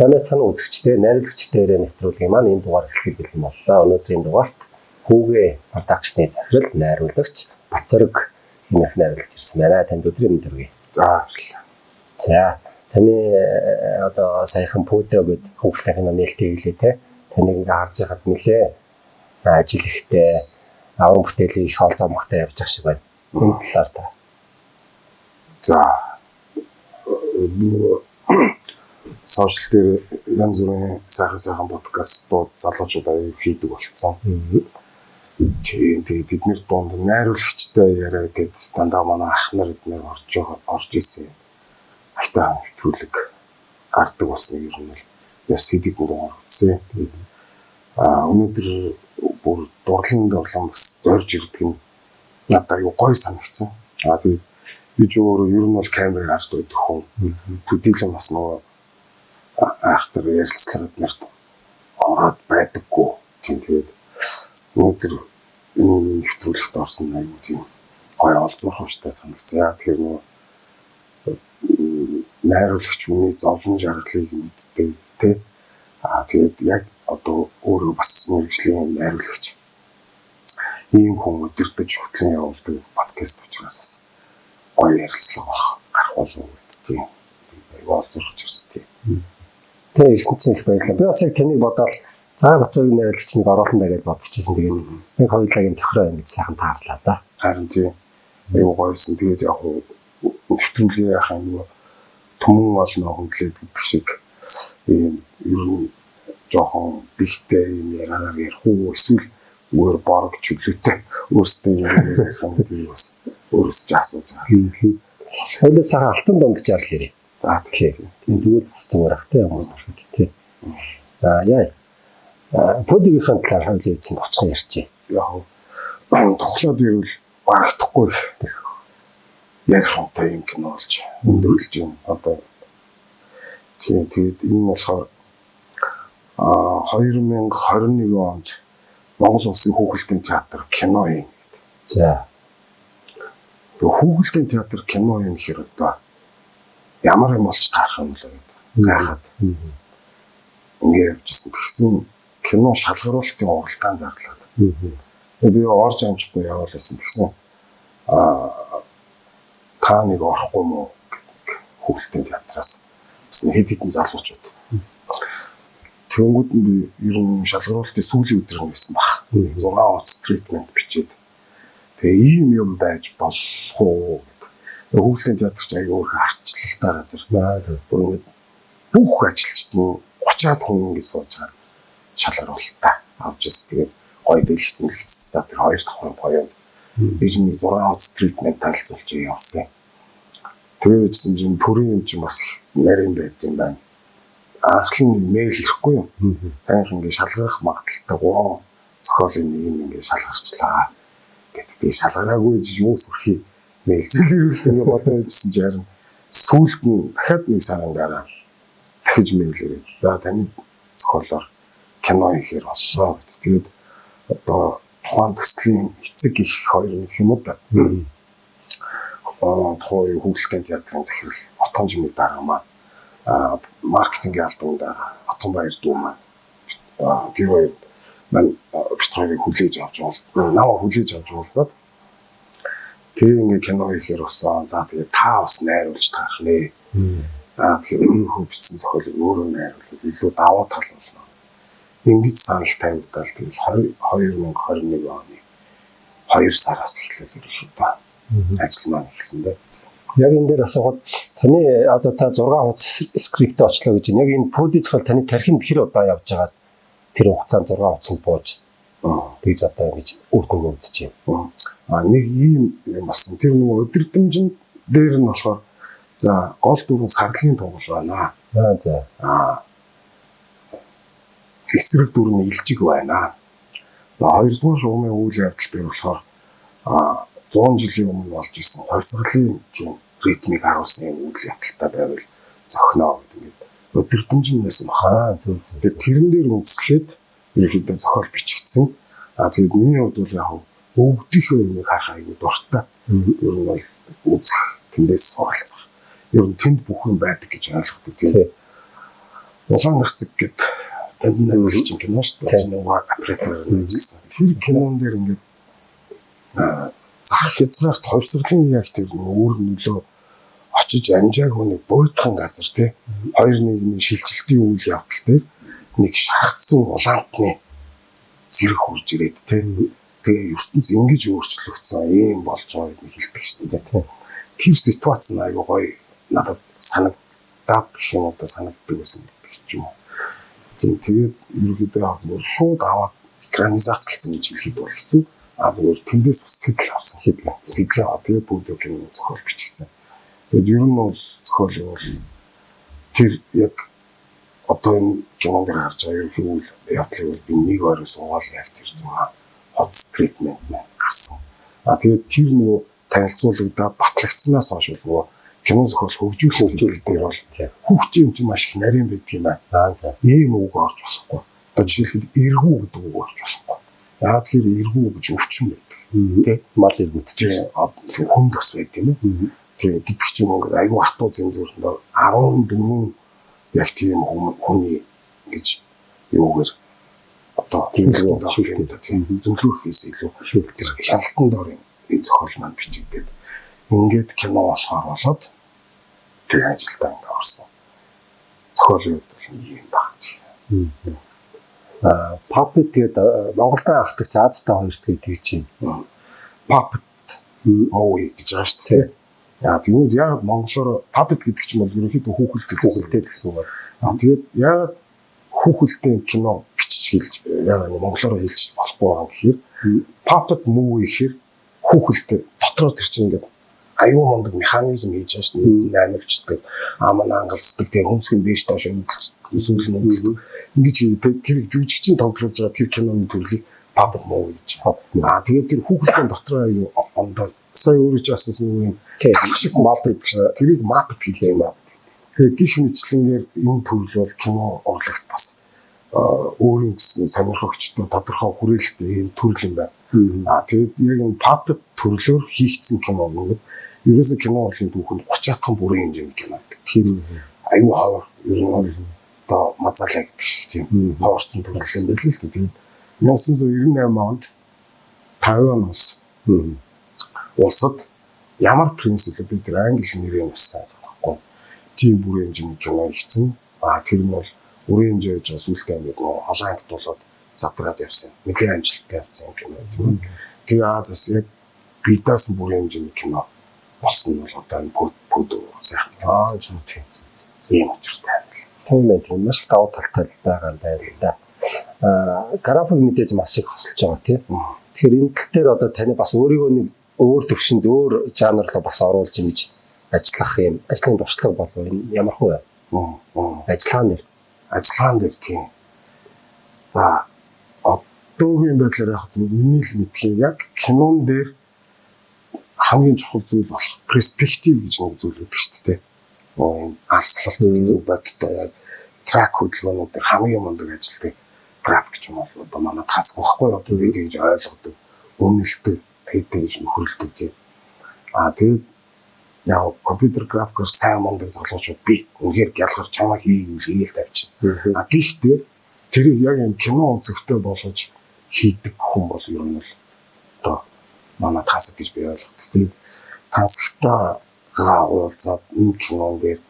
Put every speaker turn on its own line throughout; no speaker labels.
Сайн байцгаана уу үзэгчдээ, найруулагчдээ нэвтрүүлгийн маань энэ дугаар эхлэхэд бэлэн боллоо. Өнөөдрийн дугаарт Хүүгээ production-ы захирал, найруулагч Батцорог хэмээх найруулагч ирсэн байна. Танд өдрийн мэнд хүргэе.
За, баярлалаа.
За, таны одоо саяхан Пүдө гээд хүүхдийн кино нээлттэй хийлээ те. Таныг ингээ харж байхад нэлээ ажил ихтэй, аврам бүтээлийн их ол замхтай явж байгаа шиг байна. Энэ талаар та.
За, би нөгөө сошиал дээр янз бүрийн сайхан сайхан подкастууд залуучууд аяг хийдэг болцсон. Тийм, тэгээд тэднэр дунд найруулагчтай яриа гэд дандаа манай ах нар эднэр орж байгаа орж исэн. Айтаа нэвтрүүлэг гардаг болсныг ер нь бол бас хэд хэдэн дугаар үзсэн. Тэгээд өнөөдөр бүр дурлан дурлан бас зорж ирдэг нь надад аюу гоё санагдсан. Тэгээд би ч өөрөө ер нь бол камерын ард байдаг хүн. Төдийлөн бас нөгөө ахтар ярилцлага эднэрт ороод байдаггүй. Тийм, тэгээд өнөөдөр энэ нэвтрүүлэгт орсон аюу тийм гоё олзуурах юмштай санагдсан. Яа тэгэхээр нөгөө найруулагч хүний зовлон жаргалыг мэддэг тий. Тэгээд яг одоо өөрөө бас мэргэжлийн найруулагч ийм хүн өдөртөж хөтлөн явуулдаг подкаст учраас бас гоё ярилцлага байх гарах болов уу гэдэг тийм. Аюу олзуурах ирсэн тийм.
Тэг ирсэн чинь их баярлалаа. Би бас яг таныг бодоол за Бацаагийн найруулагч нэг оруулан даа гэж бодчихсон. Тэгээд нэг хоёулагийн тохироо ингэж сайхан таарлаа да.
Харин тийм. Аюу гоёсэн. Тэгээд яг нэвтрүүлгээ яхаа нөгөө түмэн олно хүндлээд гэдэг шиг ийм ер нь жоохон бихтэй юм яриагаар ярих уу эсвэл зүгээр борог чөлөөтэй өөрсдөө юм ярих юм тийм бас өөрөөс ч асууж байгаа.
Хоёулаа сайхан алтан дунд жаргал ирээ.
За,
тийм. Тэгвэл бас зүгээр ах тийм хүмүүс төрөхөд тий. Яа. Пүдигийнхэн талаар хоёулаа эцэнд очихын ярьчих.
Яг тухлаад ирвэл барагдахгүй ярих юмтай юм кино болж өндөрлөж байна. Одоо тийм, тэгээд энэ нь болохоор 2021 онд Монгол Улсын Хүүхэлдийн театр кино юм гэдэг.
За.
Тэгээ Хүүхэлдийн театр кино юм гэхээр одоо ямар юм болж таарах юм бэ гэдэг гайхаад ингээ явжсэн. Тэгсэн кино шалгаруулалтын уралдаан зарлаад. Би орж амжихгүй яваалсан. Тэгсэн та нэг орохгүй мó гэдэг Хүүхэлдийн театраас бас хэд хэдэн залуучууд. Тэгэнгүүт нь би ер нь шалгаруулалтын сүүлийн өдөр нь байсан баг. 6 хуудас тритмент бичээд. Тэгээ ийм юм байж болох уу гэд. Хүүхэлдийн театр ч аягүй өөр арчлалтай газар. Бүр ингээд бүх ажилчид нь 30-аад хүн ингэ сууж байгаа шалгаруулалтаа авч ирсэн. Тэгээд гоё дэлгэцэн дэлгэцсэн тэр 2 давхрын поёнд би чинь нэг 6 хуудас тритмент танилцуулж явсан. Тэгээд чинь төрийн юм чинь бас нарийн байд юм байна. Анхлан нэг мэйл ирэхгүй юм. Таних ингээ шалгарах магадлалтай 3 зохиолын нэг нь ингээ шалгарчлаа. Гэт тэгээ шалгараагүй гэж юу сүрхий мэйл зэл ирвэл ингээ бодоо байжсэн чинь харин сүүлд нь дахиад нэг сарын дараа дахиж мэйл ирээд за таны зохиолоор кино хийхээр боллоо гэт. Тэгээд одоо тухайн төслийн эцэг их хоёр нэг юм уу да. Тухайн Хүүхэлдийн театрын захирал Отгон жимэг дарга маань маркетингийн албаны дарга Отгонбаяр дүү маань тэр хоёр маань бит хоёрыг хүлээж авч намайг хүлээж авч уулзаад тэгээ ингээ кино хийхээр болсон. За тэгээ та бас найруулж таарах нэ. Тэгэхээр өөрийнхөө бичсэн зохиолыг өөрөө найруулвал илүү давуу тал болно. Ингэж санал тавигдал тэгэл 2021 оны 2 сараас эхлээд ерөнхийдөө ажил маань эхэлсэн дээ.
Яг энэ дээр асуухад таны одоо та 6 хуудас скриптээ очлоо гэж байна. Яг энэ Пүди зохиол таны тархинд хэр удаа явж байгаа тэр хугацаанд 6 хуудсанд бууж тэгж одоо ингэж үр дүнгээ үзэж
байна. Нэг ийм юм болсон. Тэр нөгөө өдөрдмжин дээр нь болохоор за гол дүр нь сарлын тугал байна.
За.
Эсрэг дүр нь илжиг байна. За хоёрдугаар шугамын үйл явдал дээр болохоор 100 жилийн өмнө болж исэн хувьсгалын тийм ритмийг харуулсан юм үйл явдалтай байвал зохино гэдэг ингээд өдөрдмж нь байсан баха. Тэгээд тэрэн дээр үндэслээд ерөнхийдөө зохиол бичигдсэн. Тэгээд миний хувьд бол яг өвгдийнхөө юмыг харах аягүй дуртай. Ер нь бол үзэх, тэндээс суралцах. Ер нь тэнд бүх юм байдаг гэж ойлгодог тийм. Улаан нарцаг гэдэг Дандан нэр чинь кино шүү дээ. Нөгөө оператор ажилласан. Тэр кинон дээр ингээд зах хязгаарт хувьсгалын яг тэр өөр нөлөө очиж амжаагүй нэг бууйтхан газар тий. Хоёр нийгмийн шилжилтийн үйл явдал дээр нэг шаргацсан улаантны зэрэг хурж ирээд тий. Тэгээ ертөнц ингэж өөрчлөгдсөн ийм болж байгаа нэг хэлдэг шүү дээ. Тэр ситуац нь аюу гоё надад санагдаад гэх юм уу санагддаг байсан гэдэг ч юм уу. Тийм тэгээд ерөнхийдөө шууд аваад экранизацлсан гэж хэлэхэд бол хэцүү. А зүгээр тэндээс бас сэтэл авсан. Сэтэл аваад тэгээд бүгд кино зохиол бичигдсэн. Тэгээд ер нь бол зохиол бол тэр яг одоо энэ кинон дээр харж байгаа ерөнхий үйл явдлыг бол би нэг орой суугаад яг тэр зураг хоц тритмент маань гарсан. А тэгээд тэр нөгөө танилцуулагдаад батлагдсанаас хойш бол нөгөө кино зохиол хөгжүүлэх дээр бол хүүхдийн юм чинь маш их нарийн байдаг юм аа. За. Ийм үг орж болохгүй. Одоо жишээлбэл эргүү гэдэг үг орж болохгүй. Яагаад тэгэхээр эргүү гэж өвчин байдаг. Тэ?
Мал эргүүт.
Тийм хүнд бас байдаг юм уу? Тийм гэдэг ч юм уу ингээд айгүй хатуу зэмзүүр 14 яг тийм хүний гэж юугээр одоо зөвлөгөө хийхээс илүү тэр хяналтан дор энэ зохиол маань бичигдээд ингээд кино болохоор болоод тэр ажилдаа ингээд орсон. Зохиолын хувьд бол юм байна.
Puppet тэгээд Монголд анхдагч Азтай хоёрт гэдэг чинь.
Puppet movie гэж байгаа шүү дээ. Яа тэгвэл яагаад монголоор puppet гэдэг чинь бол ерөнхийдөө хүүхэлдэй
гэсэн үг.
Аа тэгээд яагаад хүүхэлдэйн кино бичиж хэлж яагаад монголоор хэлж болохгүй байгаа гэхээр puppet movie гэхээр хүүхэлдэй дотроо тэр чинь ингээд аюу мундаг механизм хийж байгаа шүү дээ. Нанивчдаг, ам ангалцдаг, тэгээ хөмсгөн дээш доош эсвэл нь ингэж тэр жүжигчин тоглуулж байгаа тэр киноны төрлийг puppet movie гэж. Аа тэгээд тэр хүүхэлдэйн дотроо аюу ондоо сая өөрөө ч асуусан нэг юм талх шиг Muppet гэж тэрийг Muppet гэдэг юм аа. Тэгээд гих мэтлэнгээр энэ төрөл бол кино урлагт бас өөрийн гэсэн сонирхогчтой тодорхой хүрээлэлтэй ийм төрөл юм байна. Аа тэгээд яг энэ puppet төрлөөр хийгдсэн кино ингээд ерөөсөө кино урлагийн түүхэнд 30-аад бүрийн хэмжээний кино гэдэг. Тэгэхээр аюу хавар ер нь бол одоо мазалаа гэдэг шиг тийм ховорцсон төрөл юм байл л дээ. Тэгээд 1998 онд Тайван улс улсад ямар принцип би тэр англи нэрийг бас сайн санахгүй. Тийм бүрийн хэмжээний кино хийсэн. А тэр нь бол бүрийн хэмжээ гэж сүүлдээ ингээд нөгөө олон ангид болоод задраад явсан. Нэлээд амжилттай явсан кино тийм. Тэгээ Азиас яг бидаас нь бүрийн хэмжээний кино болсон нь бол одоо энэ пөд сайхан.
Аа тийм.
Ийм учиртай.
Тийм байх. Тийм маш их давуу талтай л байгаа юм байна л да. Аа график мэдээж маш их хосолж байгаа тийм. Тэгэхээр энэ тал дээр одоо таны бас өөрийгөө нэг өөр төвшөнд өөр жанр руу бас оруулж ингэж ажиллах юм ажлын туршлага болов энэ ямар хөө вэ? Ажиллагаан дээр.
Ажиллагаан дээр тийм. За одоогийн байдлаар яг зөв миний л мэдхийн яг кинон дээр хамгийн чухал зүйл болох перспектив гэж нэг зүйл өгдөг шүү дээ. Нөгөө юм алслалт гэдэг бодтой яг трак хөдөлгөөнүүд дээр хамгийн мундаг ажилтдаг график ч юм бол одоо манай тасг байхгүй одоо би тэгж ойлгодог, үнэлдэг, тэгдэг гэж нөхөрлөдөг тийм. Аа тэгээд яг компьютер графикээр сайн мундаг залуучууд би үнэхээр гялгар чамаа хийгээл хийгээл тавьчихна. А гэхдээ тэрийг яг юм кино өнцөгтэй болгож хийдэг хүн бол ер нь л одоо манай тасаг гэж би ойлгодог. Тэгээд тасагтайгаа уулзаад энэ кинон дээр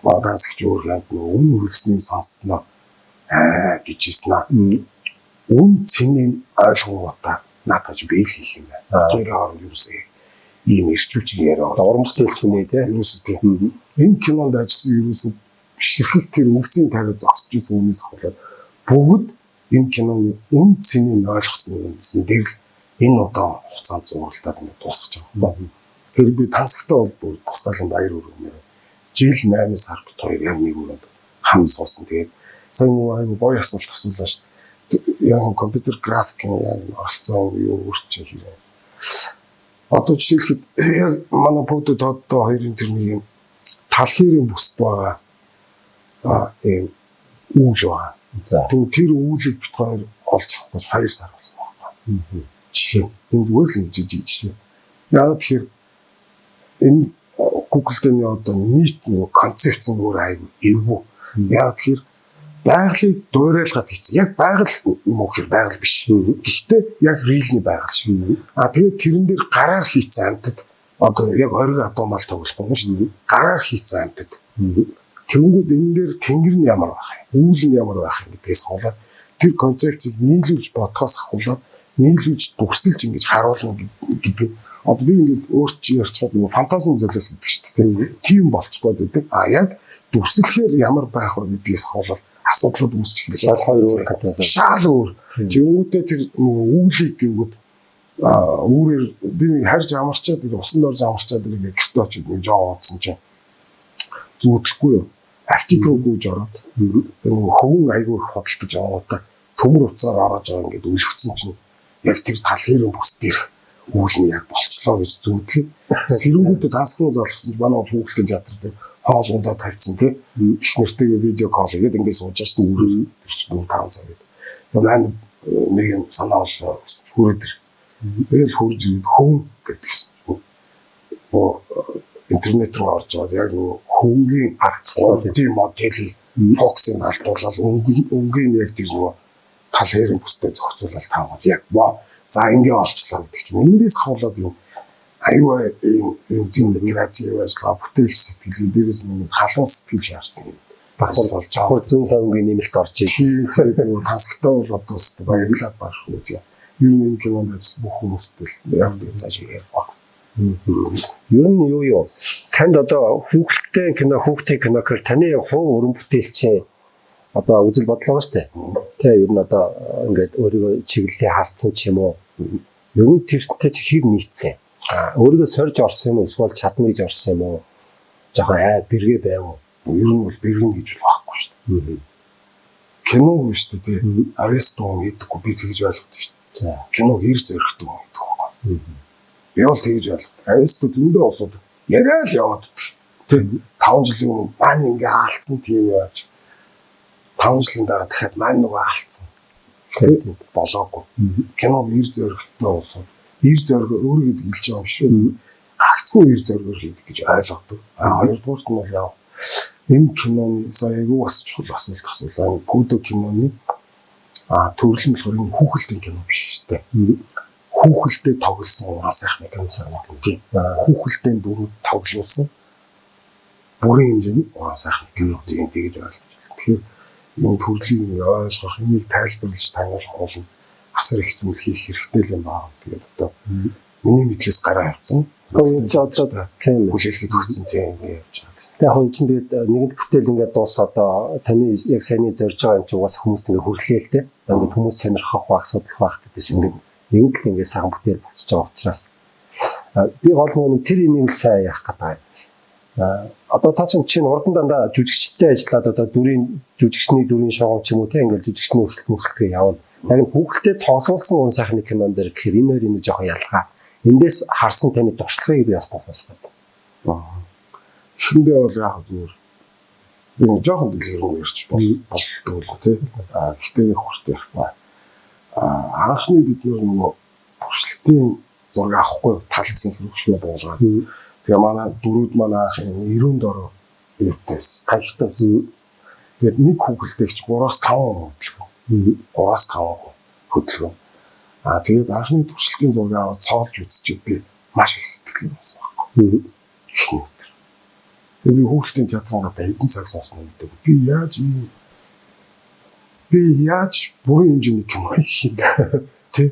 манай тасагч өөр хамт нөө өмнө хөлсний сонссноо аа гэж хэлсэн аа. Үн цэнийг ойлгонгуудаа надад ч бэл хийх юм байна. Тэр хооронд ерөөсөө ийм ирчүүч яриа
урам бүтээлч нэ тий.
Ерөөсөө тийм. Энэ кинонд ажилласан ерөөсөө ширхэг тэр өвсийн тариа зогсож исэн хүнээс ахуулаад бүгд энэ киноны үн цэнийг ойлгосон үндсэн дээр л энэ удаан хугацаанд зургалдаад ингээд дуусгаж байгаа байхгүй. Тэр би тансагтай бол бүр тусгаалan баяр өргөнөөр жил 8 сар бит хоёр яг нэг өрөөнд хамт суусан. Тэгээд сайн нөгөө айгу гоё асуулт асуулаа шүү дээ. Яг компьютер графикийн яг оролцоо юу өөрчилж хэрэг. Одоо жишээлхэд яг манай бүгд одоо хоёрын тэр нэг юм талхирын бүсд байгаа ийм үүл байгаа.
За.
Тэр үүлийг бит хоёр олж авах гэж 2 сар болсон байхгүй. Жишээ. Энэ зүгээр л нэг жижиг жишээ. Яг тэгэхээр энэ Google дээр одоо нийт нөгөө концепц нь өөр айгүй эвгүй. Яг тэгэхээр Байгалыг дуурайлгаад хийсэн. Яг байгаль юм уу гэхээр байгаль биш. Гэхдээ яг real-ний байгаль шүү. А тэгээд тэрэн дээр гараар хийсэн амьтад одоо яг ориг адуумал тоглохгүй юм шүү дээ. Гараар хийсэн амьтад. Тэнгүүд энэ дээр тэнгэр нь ямар байх юм, үүл нь ямар байх юм гэдгээс хавлаад тэр концепцийг нийлүүлж бодхоос ахуулаад нийлүүлж дүрсэлж ингэж харуулна гэдэг. Одоо би ингэж өөрч ярьчихад нөгөө фантазм золиос гэдэг шүү дээ. Тийм болчих гээд байдаг. А яг дүрслэхээр ямар байх вэ гэдгээс хавлаад асуудлууд үүсч эхэлж
шал хоёр өөр контекст.
Шал өөр. Тэнгүүтээ тэр нөгөө үүлийг гингүүд үүрээр би харж амарчаад усан дор амарчаад ирээ гэртээ очиж нэг жоо уудсан чинь зүүдлэхгүй юу. Аптек руу гүйж ороод нөгөө хөвөн айгүй их худалдаж авангуудаа төмөр утсаар орож байгаа ингээд өлгцэн чинь яг тэр тал хэрэн бүс дээр үүл нь яг болчлоо гэж зүүдлээ. Сэрэнгүүтээ тансаг руу залгасан чинь манай хүүхэлдэйн театр дээр хоол ундаа тавьсан тий. Их нэртэйгээ видео кол хийгээд ингээд сууж байгаа шүү дээ. Үүрээр тэр чинь 4 5 цаг гэдэг. Маань нэг юм санаа боллоо хүрээд ир. Тэгэл хурж ирээд хөвөн гэдгийгсэн. Нөгөө интернет рүү орж байгаа яг нөгөө хөвөнгийн
аргачлал
3D моделийг фокусыг алдуулаад өнгийн яг тэр нөгөө тал хэрэг бүстэй зохицуулаад тааваад яг за ингээ олчлоо гэдэг чинь эндээс хавлаад юм аюу юм зин креатив ажиллагаа бүтээл сэтгэл дээрээс нь халуун сэтгэл шаардсан юм.
Давхар болж давхар зүүн савнгийн нэмэлт орж
ир. Тэгээд нөгөө тансагтай бол одоо баярлаад бааш шүү дээ. Ер нь энэ кинонд ажилласан бүх хүмүүст л яг нэг цаашаа ярих баг.
Ер нь юу? Танд одоо хүүхэлтэй кино, хүүхдийн кино гэхээр таны хувь өрөн бүтээлчийн одоо үзэл бодол байгаа шүү дээ. Тэ ер нь одоо ингээд өөрийгөө чиглэлээ харцсан ч юм уу. Ер нь тэрнтэй чи хэр нийцсэн? Өөрийгөө сорж орсон юм уу? Эсвэл чадна гэж орсон юм уу? Жохон бэргээ байв уу?
Ер нь бол бэргэн гэж байхгүй шүү дээ. Кино шүү дээ тий. Авест хүн хийдэггүй би тэгж ойлгодог шүү дээ. Киног ир зөрөгтэй хүн хийдэг байхгүй. Би бол тэгж ойлгодог. Авест зөндөө улсууд яриа л яваад тий. 5 жилийн өмнө маань ингээ аалцсан тийм яаж 5 жилийн дараа дахиад маань нөгөө аалцсан. Болоогүй. Киног ир зөрөгтэй улсууд ир зориг өөрийгөө хэлж байгаа юм шүү. Гагцгүй ир зоригоор хийдэг гэж ойлгодог. А хоёрдугаарт нь бол яа энэ киноны сая айгүй бас чухал асуулт асуулаа. Пүүдо киноны төрөл нь болохоор энэ хүүхэлдэйн кино биш шүү дээ. Хүүхэлдэй тоглосон уран сайхны кино санагдана. Тийм. Хүүхэлдэйн дүрүүд тоглуулсан бүрийн хэмжээний уран сайхны кино тийм тэгэж ойлгож байна. Тэгэхээр энэ төрлийг ойлгох, энийг тайлбарлаж таниулах бол асар их зүйл хийх хэрэгтэй юм байна. Тэгээд одоо миний мэдлээс гараа явцсан.
Энэ ч одоо тийм
хүлээлгэд өгсөн тийм явж байгаа.
Яг хүн чинь тэгээд нэгэнт бүтээл ингээд дуус одоо таны яг саяны зорж байгаа юм чи угаасаа хүмүүст ингээд хүрлээ л дээ. Ингээд хүмүүс сонирхох байх, судлах байх гэдэг чинь ингээд нэгэнт л ингээд сайхан бүтээл болчихж байгаа учраас би гол нэг тэр имийг л сайн яах гэдэг юм. Одоо та чинь урдан дандаа жүжигчтэй ажиллаад одоо дүрийн жүжигчний дүрийн шугам ч юм уу те ингээд жүжигчний өсөлт мөсөлтгээ явна. Яг нь хүүхэлдэй тоглуулсан уран сайхны кинон дээр гэхээр энэ хоёр энэ жоохон ялгаа. Эндээс харсан таны туршлагыг би бас сонсох гэдэг.
Эхэндээ бол яг зүгээр би нэг жоохон дэлгэрэнгүй ярьж болдог л тий. А гэхдээ нэг хүрт ярихгүй. А анхны бид нөгөө туршилтын зураг авахгүй талцсан хөргөшгөө буулгаад. Тэгээ манай дөрүүд манай анх 90 дороо юутайс таягтай байсан. Тэгээд нэг хүүхэлдэйч 3-5 хөдөлгөөн. 3-5 хөдөлгөөн. А тэгээд анхны туршилтын зураг аваад цоолж үзчихэд би маш их сэтгэл болсон байхгүй. Эхний өдөр. Тэгээд би хүүхэлдэйн театрын гадаа хэдэн цаг сонсно гэдэг. Би яаж бүрэн хэмжээний кино хийх юм тий.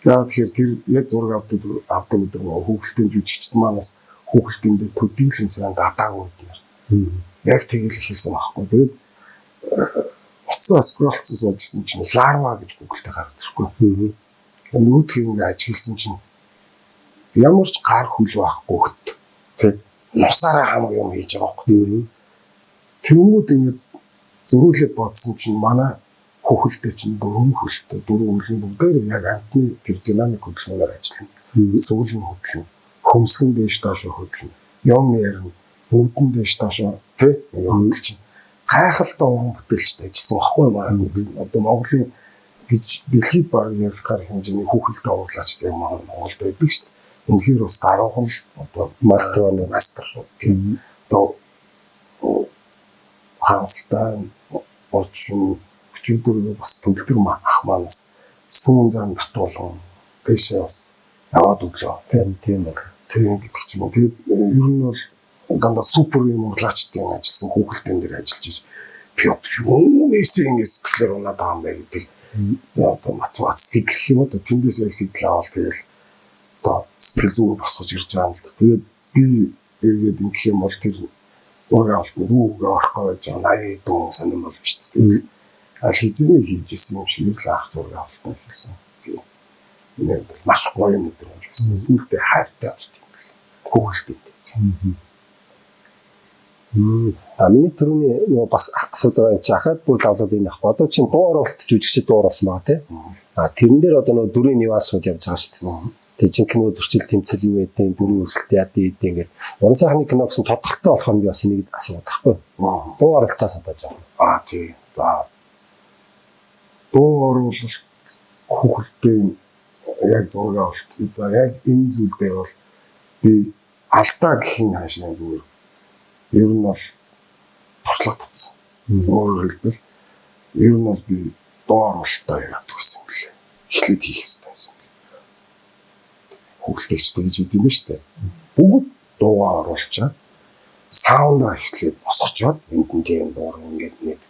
Яа тэгэхээр тэр яг зураг авдаг өдөр нөгөө хүүхэлдэйн жүжигчд манаас хүүхэлдэйндээ төдийлөн сайн гадаагүй нар. Яг тэгэл хэлсэн байхгүй. Тэгээд утсаа скроллцсан суужсэн чинь ларва гэж Google-тэй гараад ирэхгүй. Нөгөөдхийг ингээ ажигласан чинь ямар ч гар хүл байхгүй хөт. Тэг. Нусаараа хамаг юм хийж байгаа байхгүй. Тэнгүүд ингээд зөрүүлээд бодсон чинь манай хөхөлтэй чинь дөрвөн хөлтэй, дөрвөн хөлийн бүгдээр яг амтны тэр динамик хөдөлгөөнөөр ажиллана. Сүүлийн хөдөлгөөн, хөмсгөн дээш доош хөдөлгөөн, юм ярина, нүдэн дээш доош тий хөдөлж чинь гайхалтай уран бүтээлчтэй ажилласан байхгүй маа. Одоо Монголын гэж дэлхийд баг ярилцгаар хэмжээний хүүхэлдэй урлаач тийм Монголд байдаг шүү дээ. Үнэхээр бас даруухан л одоо
мастер
мастер тийм. Одоо Харамсалтай урьдчилан өчигдөр бас төгөлдөр ах манаас сүүн зан татуулан дээшээ бас яваад өглөө
тийм байна.
Тийм гэдэг ч юм уу. Тэгээд ер нь бол дандаа супер юм урлаачдын ажилласан хүүхэлдэйн дээр ажиллаж иж би одоо юунээсээ ингэ сэтгэлээр унаад байгаа юм бэ гэдэг одоо математик сэтлэх юм уу, тэндээс яг сэтэл аваад тэгэл одоо сэтгэл зүгээ босгож ирж байгаа юм л да. Тэгээд би эргээд ингэх юм бол тэр зураг авалтанд рүүгээ орох гэж байгаа 80 дүүн сонирн болно шүү дээ. Аль хэзээний хийж исэн юм шиг л анх зураг авалтаа хийсэн. Тийм. Энэ бол маш гоё мэдрэмж байсан. Сүултээ хайртай болт юм бэл. Хүүхэлдэйтэй.
А миний түрүүний нөгөө бас асуудаг байгаа юм чи ахаад бүр лавлал энэ ахгүй. Одоо чинь дуу оруулалт жүжигчд дуу оруулсан байгаа тий. А тэрэн дээр одоо нөгөө дүрийн нюансууд явж байгаа шүү дээ. Тэгээ жинхэнэ нөгөө зөрчил тэмцэл юу гэдэг, дүрийн өсөлт яа гэдэг ингээд уран сайхны кино гэсэн тодорхойтой болохоор би бас энийг асуудаг байхгүй. Дуу оруулалтаас одоо жаа.
А тий. За. Дуу оруулалт хүүхэлдэйн яг зураг авалт. За яг энэ зүйл дээр бол би алдаа гэх юм хаашаа зүгээр ер нь бол туршлага татсан. Өөрөөр хэлбэл ер нь бол би дуу оруулалтаа яадаг гэсэн юм лээ. Эхлээд хийх ёстой байсан. Хүүхэлдэйч тэгж идэм ба штэ. Бүгд дуугаа оруулчаа. Саундаа эхлээд босгочоод энд нь тийм дуур ингээд нэг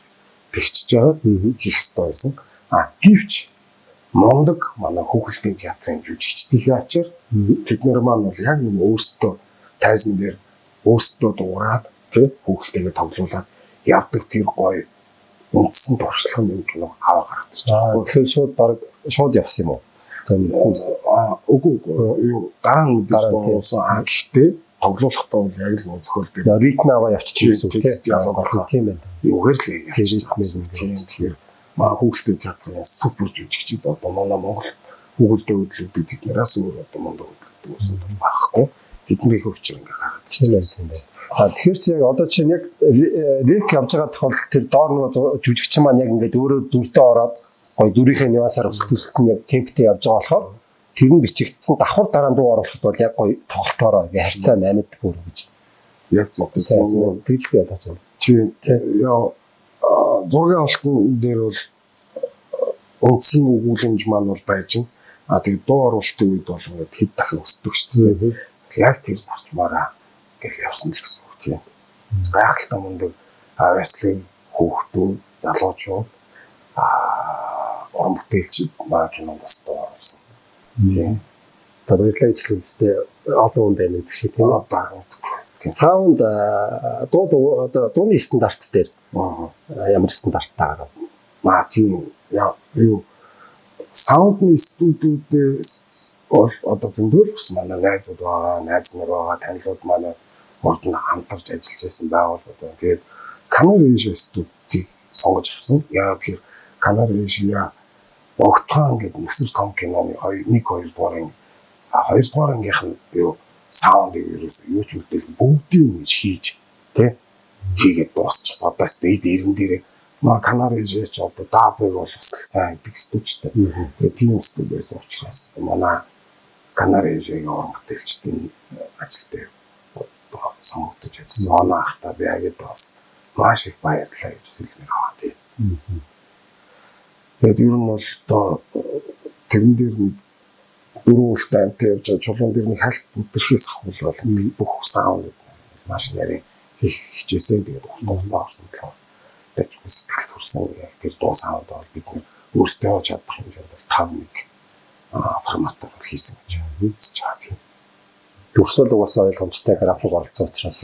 тэгчж байгаа хийх ёстой байсан. А гэвч мундаг манай хүүхэлдэйн театрын жүжигчдийн ачаар тэд нар маань бол яг нэг өөрсдөө тайзан дээр өөрсдөө дуурайд тий хүүхэлтэйгээ тоглуулад явдаг тэр гоё үндсэн туршлага нь энэ кино аваа гараад ирж
байгаа. Тэгэхээр шууд баг шууд явсан юм уу?
Үгүй юу дараа нь мэдээж дуусан. А гэхдээ тоглуулахдаа бол яг л зохиол
дээр ритм аваа явчих гэсэн үг
тийм байна. Юугаар л явчих гэсэн. Тийм тэгэхээр маа хүүхэлдэйн театрын супер жүжигчид одоо манай Монгол хүүхэлдэй хөдлөгдөг тэднээс өөр одоо мундаг хөдлөгдөг гэсэн байхгүй. Тэдний их хүчээр ингээ гараад
ирж байсан юм байна. А тэгэхээр чи яг одоо чинь яг рек явж байгаа тохиолдолд тэр доор нөгөө жүжигчин маань яг ингээд өөрөө дүрдээ ороод гоё дүрийнхээ нюансаар өсөлт нь яг темптэй явж байгаа болохоор тэр нь бичигдсэн давхар дараа нь дуу оруулахад бол яг гоё тоглолтоороо ингээ харьцаа 8-д бүр гэж
яг зөв
тэгж би ойлгож байна.
Чи яа зургийн авалтан дээр бол үндсэн өгүүлэмж маань бол байж байна. А тэгээд дуу оруулалтын үед бол ингээд хэд дахин өсдөг шүү дээ. Яг тэр зарчмаараа гэл явсан л гэсэн үг тийм. Гайхалтай мундаг авьяаслыг хүүхдүүд, залуучууд уран бүтээлчид маа кинонд бас дуу оруулсан. Тийм.
Одоо баярлалаа гэж хэлсэн олон хүн байна гэдэг шиг тийм
үү.
Саунд дуу одоо дууны стандарт дээр ямар стандарттай гарав?
Маа тийм яа юу саундны студиудээс бол одоо зөндөл бас манай найзууд байгаа, найз нар байгаа, танилуд манай урд нь хамтарч ажиллаж байсан байгууллагууд байна. Тэгээд Canary Asia студийг сонгож авсан. Яагаад тэгэхээр Canary Asia Огтхан гэдэг нөсөр том киноны 1 2 дугаар 2 дугаар ангийнх нь юу саундыг ерөөсөө юу ч үлдээл бүгдийг ингэж хийж тэ хийгээд дуусчихсан. Одоо эд ирэн дээр маа Canary Asia ч одоо дабыг бол сайн биг студитэй. Тэгээд тийм студи байсан учраас манай Canary Asia-гийн уран бүтээлчдийн ажил дээр сонгогдож ажилласан. Оноо ахта би агид бас маш их баярлалаа гэж хэлмээр байгаа тийм. Тэгээд ер нь бол одоо тэрэн дээр нэг дөрвөн үлтэй амтай явж байгаа чулуун дээр нэг халт бүдэрхээс ахвал бүх саунд маш нарийн хийх хичээсэн. Тэгээд хугацаа орсон болохоор дажгүй сэтгэл төрсэн. Яг тэр дуу саунд бол бид нэр өөрсдөө чадах хэмжээнд бол 5-1 форматаар хийсэн гэж үзэж байгаа тийм.
Дүрсэл угаасаа ойлгомжтой график оролцсон учраас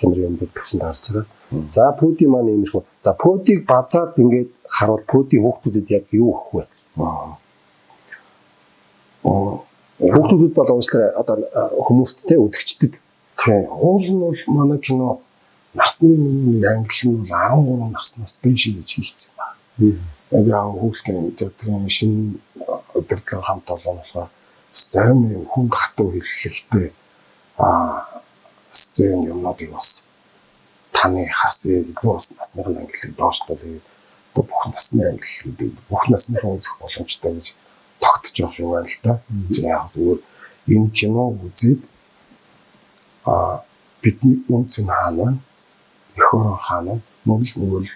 тэмэр юм дээр төвсөнд гарч байгаа. За Пүди маань иймэрхүү. За Пүдийг базаад ингээд харуул Пүди хүүхдүүдэд яг юу өгөх вэ? Хүүхдүүдэд бол уучлаарай одоо хүмүүст те үзэгчдэд.
Тийм. Уул нь бол манай кино насны миний англи нь бол 13 наснаас дээш гэж хийгдсэн байна. Яг яа хүүхдийн театрын шинэ удирдлага хамт олон болохоор бас зарим юм хүнд хатуу хэллэгтэй сцен юмнуудыг бас таны хасыг гэдэг бас насны ангиллыг доошлуулъя. Одоо бүх насны ангиллыг бүх насныхан үзэх боломжтой гэж тогтож байгаа шүү байна л да. Яг зүгээр энэ киног үзээд бидний үнц нь хаана байна? Эх орон хаана байна? Мөн л нөгөө л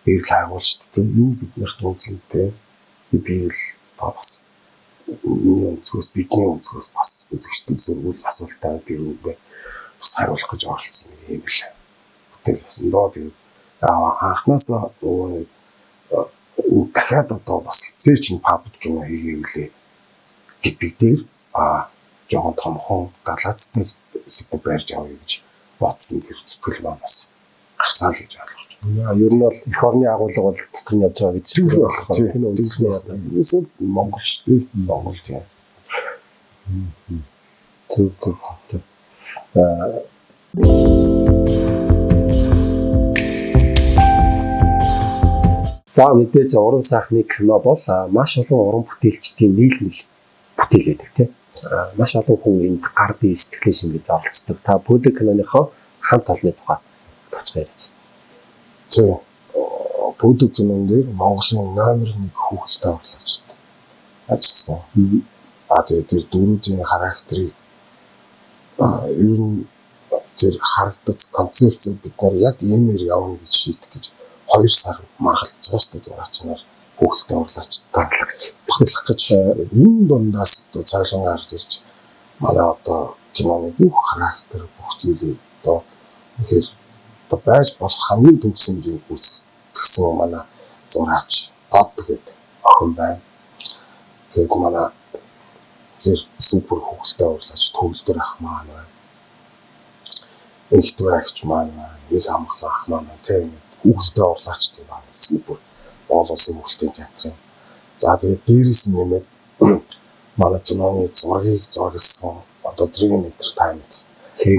эрэл хайгуул шүү дээ. Юу бид нарт үнцэнтэй гэдгийг л бас миний өнцгөөс бидний өнцгөөс бас үзэгчдэд зөвхөн асуултаа тэрүүгээ бас хариулах гэж оролцсон нэг юм л бүтээл болсон доо. Тэгээд анхнаасаа нөгөө нэг дахиад одоо бас хизээ чинь пабд кино хийгээвлээ гэдэг дээр жоохон томхон галаацтай сэдв барьж авъя гэж бодсон тэр зүтгэл маань бас гарсан л гэж ойлгож
байна. Ер нь бол эх орны агуулга бол дотор нь явж байгаа гэж
болох тийм үү? Үндэсний Монгол шүү дээ. Монгол тийм.
Зөв зөв зөв. За мэдээж уран сайхны кино бол маш олон уран бүтээлчдийн нийлмэл бүтээл байдаг тийм. Маш олон хүн энд гар бие сэтгэлээ шингээж оролцдог. Та Пүлэг киноныхоо хамт олонны тухай товчхон яриач.
Тийм. Пүлэг кинон дээр Монголын номер 1 хүүхэлтэй урлагчид ажилласан. Тэгээд тэр дөрүүдийн характерыг ер нь тэр харагдац концепцийг бид нар яг иймэр явна гэж шийдэх гэж 2 сар маргалж байгаа шүү дээ. Зураач нар хүүхэлтэй урлагчид батлах гэж. Энэ дундаас одоо цойлон гарч ирж манай одоо киноны бүх характер бүх зүйлийг одоо үнэхээр одоо байж болох хамгийн төгс хэмжээнд гүйцэтгсэн манай зураач Од гэдэг охин байна. Тэгээд манай үнэхээр супер хүүхэлтэй урлагч Төвлөр ах маань байна. Энхтвэ агч маань байна. Нэг амгалан ах маань байна. Тийм хүүхэлтэй урлагч тийм байна. Супер Монгол Улсын хүүхэлдэйн театрын. За тэгээд дээрээс нь нэмээд манай киноны зургийг зурагласан одоо Dream Entertainment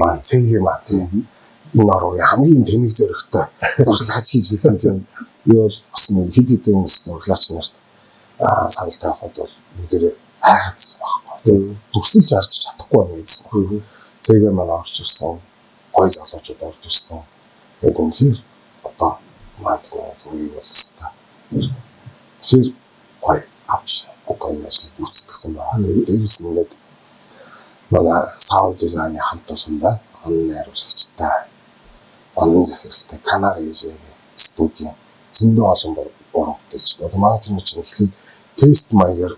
манай цэгийн маа тийм энэ орны хамгийн тэнэг зөрөгтэй зураглаач гэж хэлсэн тийм. Би бол бас нэг хэд хэдэн хүмүүс зураглаач нарт санал тавихад бол бүгдээрээ айхадсан байхгүй тийм. Дүрсэлж харж чадахгүй байна гэсэн байхгүй. Цэгээ манай орж ирсэн, гой залуучууд орж ирсэн. Тэгээд үнэхээр одоо манай кино зургийг бол өстой. Тэгэхээр гоё авч одоо энэ ажлыг гүйцэтгэсэн байна. Тэгээд дээрээс нь нэмээд манай саунд дизайны хамт олон байна. Онон найруулагчтай, онон захиралтай Канар Эжээ студийн зөндөө олон уран бүтээлч. Одоо манай кино чинь эхлээд тест маягаар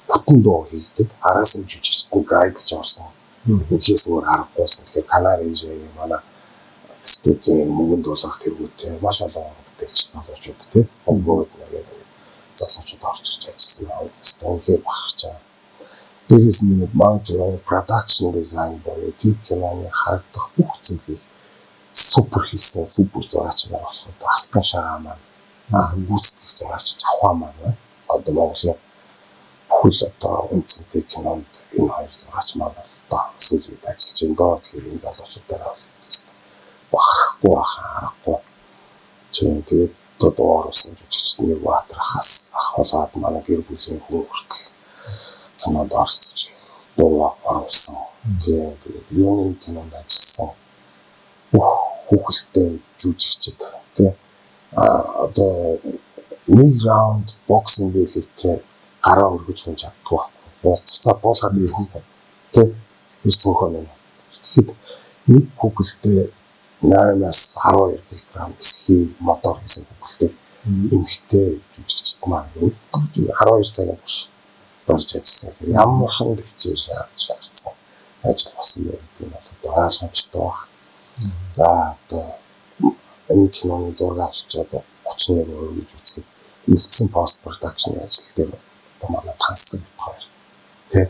бүтэн дуу хийгдэд араас нь жүжигчдийн гайдалж орсон. Үнхээс өөр аргагүйсэн. Тэгэхээр Канар Эжээ манай студийн мөнгөнд дуулах тэргүүтэй маш олон уран бүтээлч залуучууд тийм хөнгөөд нэгээд залуучууд орж ирж ажилласан. Үнэхээр бахарч байгаа. Дээрээс нь манай киноны production design буюу тэр киноны харагдах бүх зүйлийг супер хийсэн, супер зураач нар болоход Алтан шагаа маань гүйцэтгэх зураач Жавхаа маань байна. Одоо Монголын бүхэл одоо үнцэнтэй кинонд энэ хоёр зураач маань одоо сүүлийн үед ажиллаж байна доо. Тэгэхээр энэ залуучуудаараа бол бахархгүй бахан аргагүй. Тэгээд дуу оруулсан жүжигчд нэг Баатархаас ахуулаад манай гэр бүлийн хүн хүртэл кинонд оролцож дуу оруулсан. Тэгээд юуны кинонд ажилласан бүх хүүхэлтэй жүжигчд тий одоо нэг раунд боксинг билеттэй гараа өргөж хүн чаддгүй байхгүй. Болцоо буулгаад идэх байхгүй. Тий тэр цөөхөн юм. Тэгэхэд нэг хүүхэлтэй 8-аас 12 кг эсхий мотор гэсэн хүүхэлтэй эмэгтэй жүжигчд маань 12 цагийн турш барьж ажилласан. Ямархан төвчээр шаардсан ажил болсон байх гэдэг нь бол одоо ойлгомжтой баг. За одоо энэ киноны зураг авалчаад 31% гэж үзэхэд үлдсэн пост продакшны ажил дээр одоо манай тансаг бит хоёр тий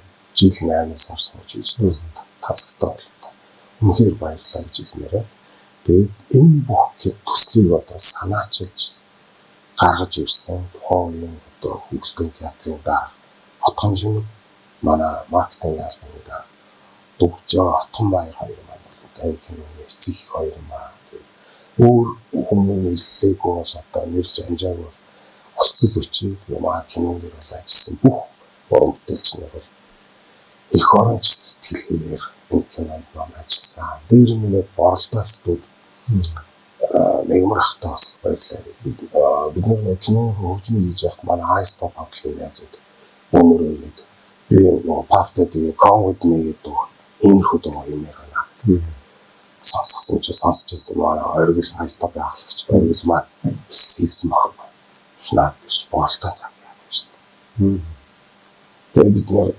жил 8 сар сууж хийж тансагтай боллоо. Үнэхээр баярлалаа гэж хэлмээр байна. Тэгээд энэ бүх төслийг одоо санаачилж гаргаж ирсэн тухайн үеийн одоо хүүхэлдэйн театрын дарга Отгон Жимэг, манай маркетингийн албаны дарга Дүгжээ Отгон Баяр хоёр маань бол одоо энэ киноны эцэг их хоёр юм аа. Өөр хүмүүс нэрлэлээгүй бол одоо нэрлж амжаагүй бол хүлцэл өчий. Тэгээ маа кинон дээр бол ажилласан бүх уран бүтээлч нар бол их оронч сэтгэлгээгээр энэ кинонд маань ажилласан. Дээр нь нэг боролдоо студ Мегмар ахтай бас баярлалаа. Бид нар киноны хөгжмийг хийж байхад манай Ice Pop хамтлагийн найзууд өнөрөө ирээд би нөгөө Puff Daddy-ийн Come With Me гэдэг иймэрхүү дуу юмэр байна. Сонсгосон чи сонсч ирсэн манай оргил хайстап яахлагч оргил маань хэлсэн байхгүй. Наад ирч боролтон цаг яах юм шүү дээ. Тэгээ бид нэр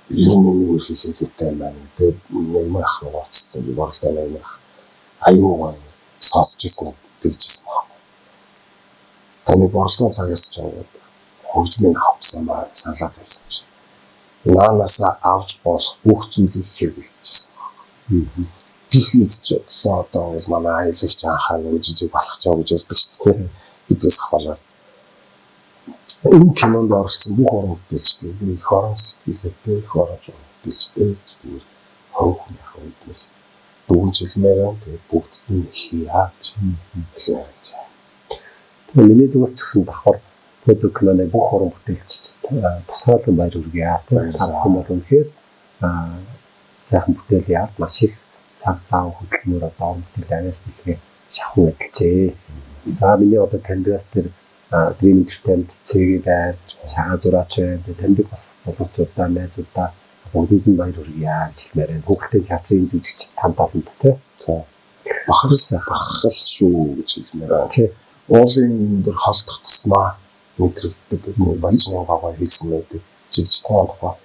ер нь энийг хийх нь зүйтэй юм байна. Тэгээ нэгмэр ах руу уцсан. Би боролтон нэгмэр ах аюу гоё сонсч ирсэн тэгжсэн байхгүй. Таны боролтон цагаас ч ингээд хөгжмийг авсан ба саналаа тавьсан чинь наанаас авч болох бүх зүйлийг хэрэглэжсэн байхгүй. Гэх мэт ч одоо ингээл манай аялагч анхаа нөгөө жижиг балхаж байгаа гэж ярьдаг шүү дээ. Бидээс ахвалаар энэ кинонд оролцсон бүх уран бүтээлчдийг би их орон сэтгэлгээтэй, их орон уран бүтээлчтэй гэж зүгээр хувь хүнийхээ үүднээс дүгнжилмээр байна. Тэгээд бүгдд нь хийя гэж хэлмээр байна.
Тэгээ миний зүгээс ч гэсэн давхар тэр киноны бүх уран бүтээлчд тусгаарлан баяр хүргье. Та бүхэн бол үнэхээр сайхан бүтээл яад маш их цаг зав хөдөлмөр одоо уран бүтээл авиас бэлгээ шавхан адилжээ. За миний одоо таньдгаас тэр Dream Entertainment цэгээ байр, шагаа зураач байна. Тэгээ таньдаг бас залуучуудаа, найзуудаа бүгдэнд нь баяр хүргье гэж хэлмээр байна. Хүүхдийн театрын жүжигч тамд олонд тий.
За. Бахархал шүү гэж хэлмээр байна.
Тий.
Уулын өндөр холдох тусмаа мэдрэгддэг гэдэг балжны гаваа хэлсэн байдаг. Жигж туун тухай.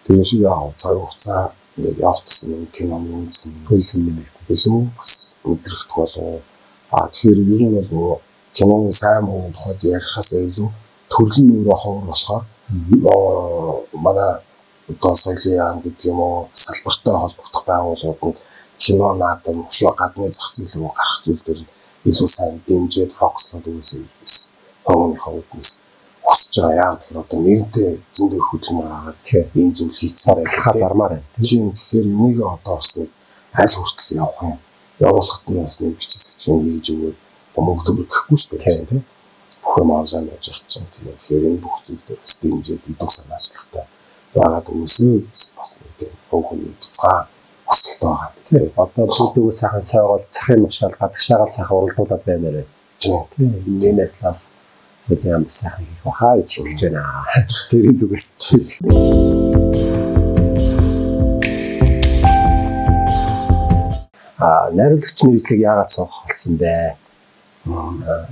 Тэр шиг яав цаг хугацаа ингээд явах тусам энэ киноны үнсэн
Хөлсөн нэмэгдэн.
илүү бас мэдрэгдэх болов. А тэгэхээр ер нь бол нөгөө киноны сайн муугийн тухайд ярихаас илүү төрөл нь өөрөө ховор болохоор манай одоо соёлын яам гэдэг юм уу салбартай холбогдох байгууллагууд нь кино наадам өшөө гадны зах зээл рүү гарах зүйл дээр нь илүү сайн дэмжиж фокуслоод өгөөсэй гэж бас хувийнхаа үүднээс хүсэж байгаа. Яг тэгэхээр одоо нэгэнтээ зөндөө их хөдөлмөр гаргаад ийм зүйл хийцэн
Бодлохаа зармаар байна.
Тийм тэгэхээр энийг одоо бас нэг аль хүртэл явах юм. Явуулахад нь бас нэг бичиг сэтгэн хийж өгөөд мөнгө төгрөг гэхгүй шүү дээ тийм. Бүх юм онлайн байж чинь тийм. Тэгэхээр энэ бүх зүйл дээр бас дэмжиж идэвх санаачлагтай байгаад өгөөсэй гэж бас нэг тийм хувь хүний бяцхан хүсэлт байгаа.
Тийм. Одоо бүгдөө сайхан сойгоол цахын нушаал гадагшаагаал сайхан уралдуулаад баймаар байна.
Тийм.
Тийм. Энэ ажлаас соёлын яамд сайхан хийх баха гэж итгэж байна. Тэрийн зүгээс. Найруулагч мэргэжлийг яагаад сонгох болсон бэ?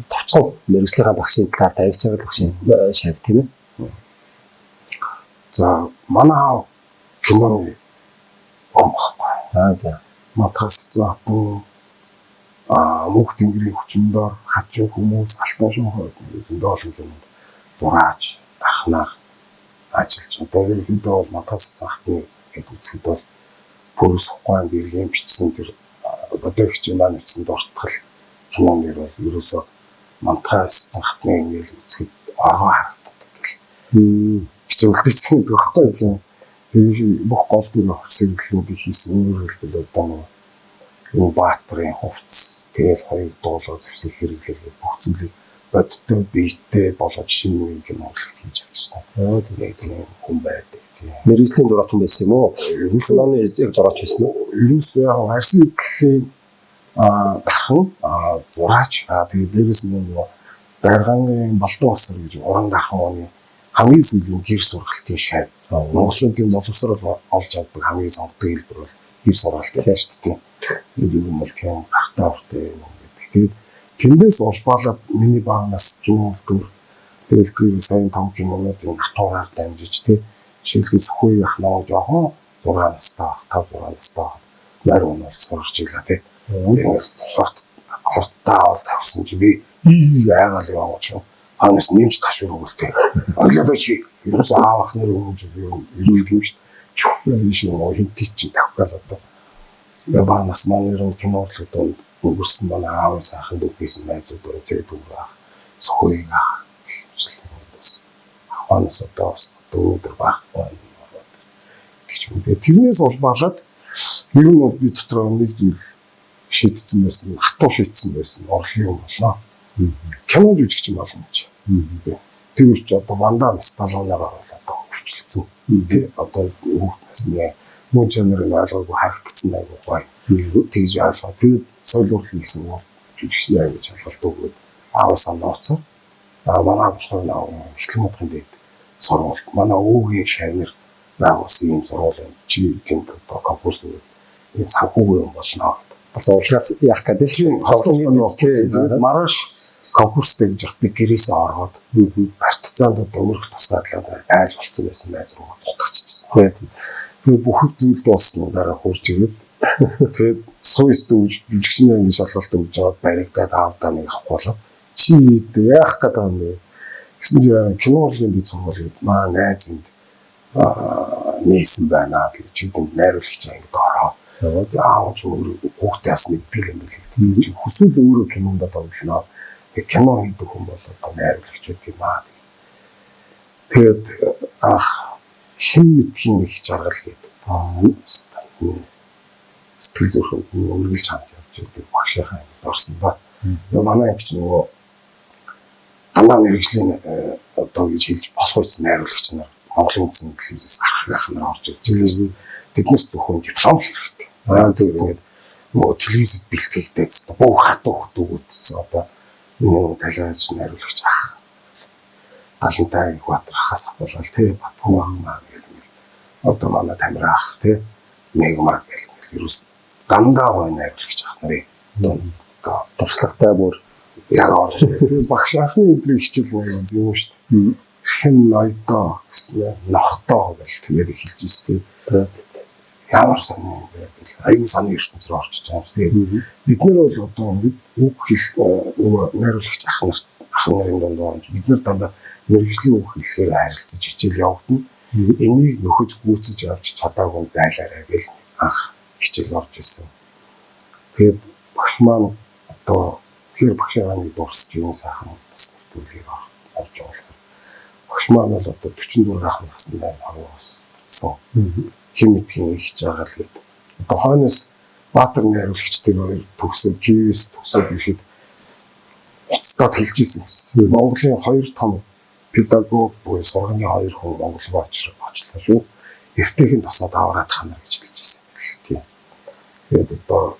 Товчхон мэргэжлийнхаа багшийн талаар таягч байгаа багшийн шав тийм ээ.
За манай аав киноны ом байхгүй.
Аа за.
Мадгас зоотон мөнх тэнгэрийн хүчин дор хачин хүмүүс алтан шуухай зөндөө олон кинонд зураач дархнаар ажиллаж байгаа. Одоо ерөнхийдөө бол Мадгас захны гэд үзэхэд бол Пүрүсхгүй гэргийн бичсэн тэр бодогч маань бичсэн дуртгал кинон дэр бол ерөөсөө Мадгас захны ингээл үзэхэд оргоо харагддаг гэл. Бичиг үлдээсэн гэдэг байхгүй тийм. Тэр шиг бүх гол дүр хувьсгалуудыг хийсэн. Өөрөөр хэлбэл одоо нөгөө энэ баатрын хувцас тэгэл хоёр дуулаа зэвсэг хэрэглээл бүх зүйлийг бодиттой биетэй болгож шинэ үеийн кино урлагт хийж авчирсан. Яг тийм хүн байдаг тийм.
Мэргэжлийн зураач байсан юм уу?
Ерөөсөө
Киноны яг зураач байсан уу?
Ерөөсөө яг арсын эдлийн дархан зураач тэгээд дээрэс нь нөгөө Даргааны Балдан усар гэж уран дархан оны хамгийн сүүлийн гэр сургалтын шав. Монголчуудын боловсрол олж авдаг хамгийн сонгодог хэлбэр бол гэр сургалт байдаг шүү дээ. Тэгээд юм бол тийм гартаа уртай юм гэдэг. Тэгээд тэндээс улбаалаад миний багнаас кино дүр тэгээд тэр сайн том кинонуудын натураар дамжиж тий жишээлбэл Сүхбай ах намайг жоохон 6 настай байх, 5 6 настай байх морь унаад сургаж илаа тий. Ингээс хурдтай аваад тавьсан чи би яагаал яваа шүү. Ханаас нэмж ташуур өгөлтэй. Оглоо чи ерөөсөө аав ах нар өмнө чи би эрүүлдэг юм шүү. Чүх биш юм уу хинтий чи тавих гал одоо. Багнаас маань ер нь кино урлагт өнгөрсөн манай аавын сайхан дүг хийсэн найзууд байна. Цэг дүр ах, Сүхбай ах бас ахванаас одоо бас өнөөдөр байхгүй гэж юм. Тэгээ тэрнээс улбаалаад ер нь бол би дотроо нэг зүйл шийдсэн байсан, хатуу шийдсэн байсан урлагийн юм боллоо. Кино жүжигч юм болно гэж. Тэр үуч одоо Вандам Сталлоныгаар бол одоо өвчлөлдсөн. Одоо хүүхд насны мөн чанарын ойлгоогүй харагдсан айгуу гоё. Тэгж ойлгоо. Тэгээд соёл урлаг гэсэн бол жүжигчний аяг шалгалт өгөөд ааваасаа нууцсан. Манай болохоор эхлэн модгийн дээд сургууль. Манай өвөгийн шавнар байгуулсан ийм сургууль юм. Чи тэнд одоо конкурс өгөөд энэ санхүүгийн юм болно гэдэг.
Бас урлагаас яах гэдэг
шин тэгээд маргааш конкурстэй гэж яхад би гэрээсээ ороод партизанд дөмөрөх тусгаарлаад айл болцсон байсан найз руу цутгаччихсан. Тэгээд бүх зүйл дууссан дараа хурж ирээд тэгээд суйс дүүж жүжигчний анги шалгалт өгж аваад баригдаад аавдаа нэг авахгүй болоо. Чи яах гэдэг юм бэ? Гэсэн чи яа кино урлагийн дэд сургууль гээд маа найз энд нээсэн байна гэж чи тэнд найруулагч ангид ороо. Заав чи өөрөө хүүхдээс мэддэг юм билээ. Чи хүсвэл өөрөө кинонд тоглоно. Кино хийдэг хүн бол одоо найруулагч байт юм аа. Тэгээд анх хэн мэдхийн их жаргал гээд сэтгэл зүрхэн үргэлж хамт явж байдаг багшийнхаа ангид орсон да. Манай анги ч нөгөө дандаа мэрэгжлийн одоо гэж хэлж болох байсан найруулагч нар Монголын үндсэн телевизээс архих нар орж ирж байгаа. Тэднээс зөвхөн диплом л хэрэгтэй. Тэгээд нөгөө телевизэд бэлтгэгдээд бүх хатуу хөтөөгөөдсөн одоо нөгөө талигач найруулагч ах Далантай их Баатар ахаас ахуулаад тий Батхүү ах маа гэл одоо манай Тамир ах тий Мегмар гэл ерөөс дандаа гой найруулагч ах нарын
одоо туршлагатай бүр
яг орж ирээ. Тэгээд багш анхны өдрийн хичээл нэг юм шүү дээ. Хэн ноёдоо гэсэн нохтоо гэл тэгээд эхэлж ирсэн. Ямар сони юм бэ гэл аюу саны ертөнц рүү орчиж байгаа юм. Тэгээд бид нар бол одоо ингээд үг хэл нөгөө найруулагч ах нар ах нарын дунд орж бид нар дандаа мэргэжлийн үг хэлэхээр харилцаж хичээл явагдана. Энийг нөхөж гүйцэж авч чадаагүй зайлаарай гэл анх хичээл орж исэн. Тэгээд багш маань одоо тэгэхээр багшаа нэг дурсаж юм сайхан бас нэвтрүүлгээр орж байгаа болохоор багш маань бол одоо 46 ах насны хаваас утсан. Хэн мэдхийн их жаргал гэдэг. Одоо хойноос Баатар найруулагч тэр хоёр төгсөө Киевээс төгсөөд ирэхэд уцтаад хэлж исэн гэсэн. Монголын хоёр том педагог буюу сурганы хоёр хүн Монгол руу очлоо шүү. Эвтэйхэн тосоод аваад ханаа гэж хэлж исэн. Тийм. Тэгээд одоо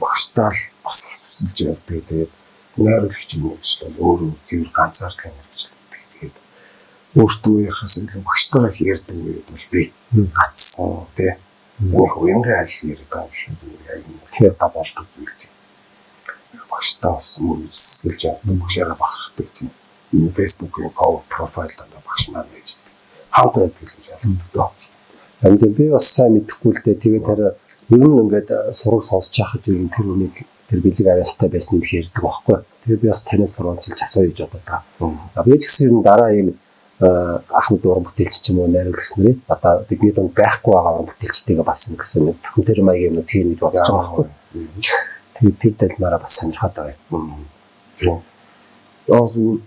багштаа л бас хэсэлж явдаг. Тэгээд найруулагч мэргэжил бол өөрөө цэвэр ганцаардлын мэргэжил гэдэг. Тэгээд өөртөө ярихаас илүү багштайгаа их ярьдаг үед бол би гацсан тий. Нэг уянга аль яриад байгаа юм шүү зүгээр яг юм. Тэгэхээр та болдог зүйл тийм. Багштаа бас мөрөсөлж явдаг. Багшаараа бахархдаг тийм. Энэ Facebook-ийн cover profile дандаа багш маань байж байдаг. Хамт байдаг л гэж ойлгодог.
Энд би бас сайн мэдэхгүй л дээ. Тэгээд тэр ер нь ингээд сураг сонсож байхад ер нь тэр үнийг тэр бэлэг авьяастай байсан юм ярьдаг байхгүй. Тэгээд би бас танаас бүр онцолж асууя гэж бодод байгаа. Би ч гэсэн ер нь дараа ийм ахмад уран бүтээлч ч юм уу найруулагч нарын одоо бидний дунд байхгүй байгаа уран бүтээлчтэйгээ бас ингэсэн нэг докюментари маягийн юм тийм гэж бодож байгаа байхгүй. Тэгээд тэр далмаараа бас сонирхоод байгаа
юм. Тийм. Яг зүгээр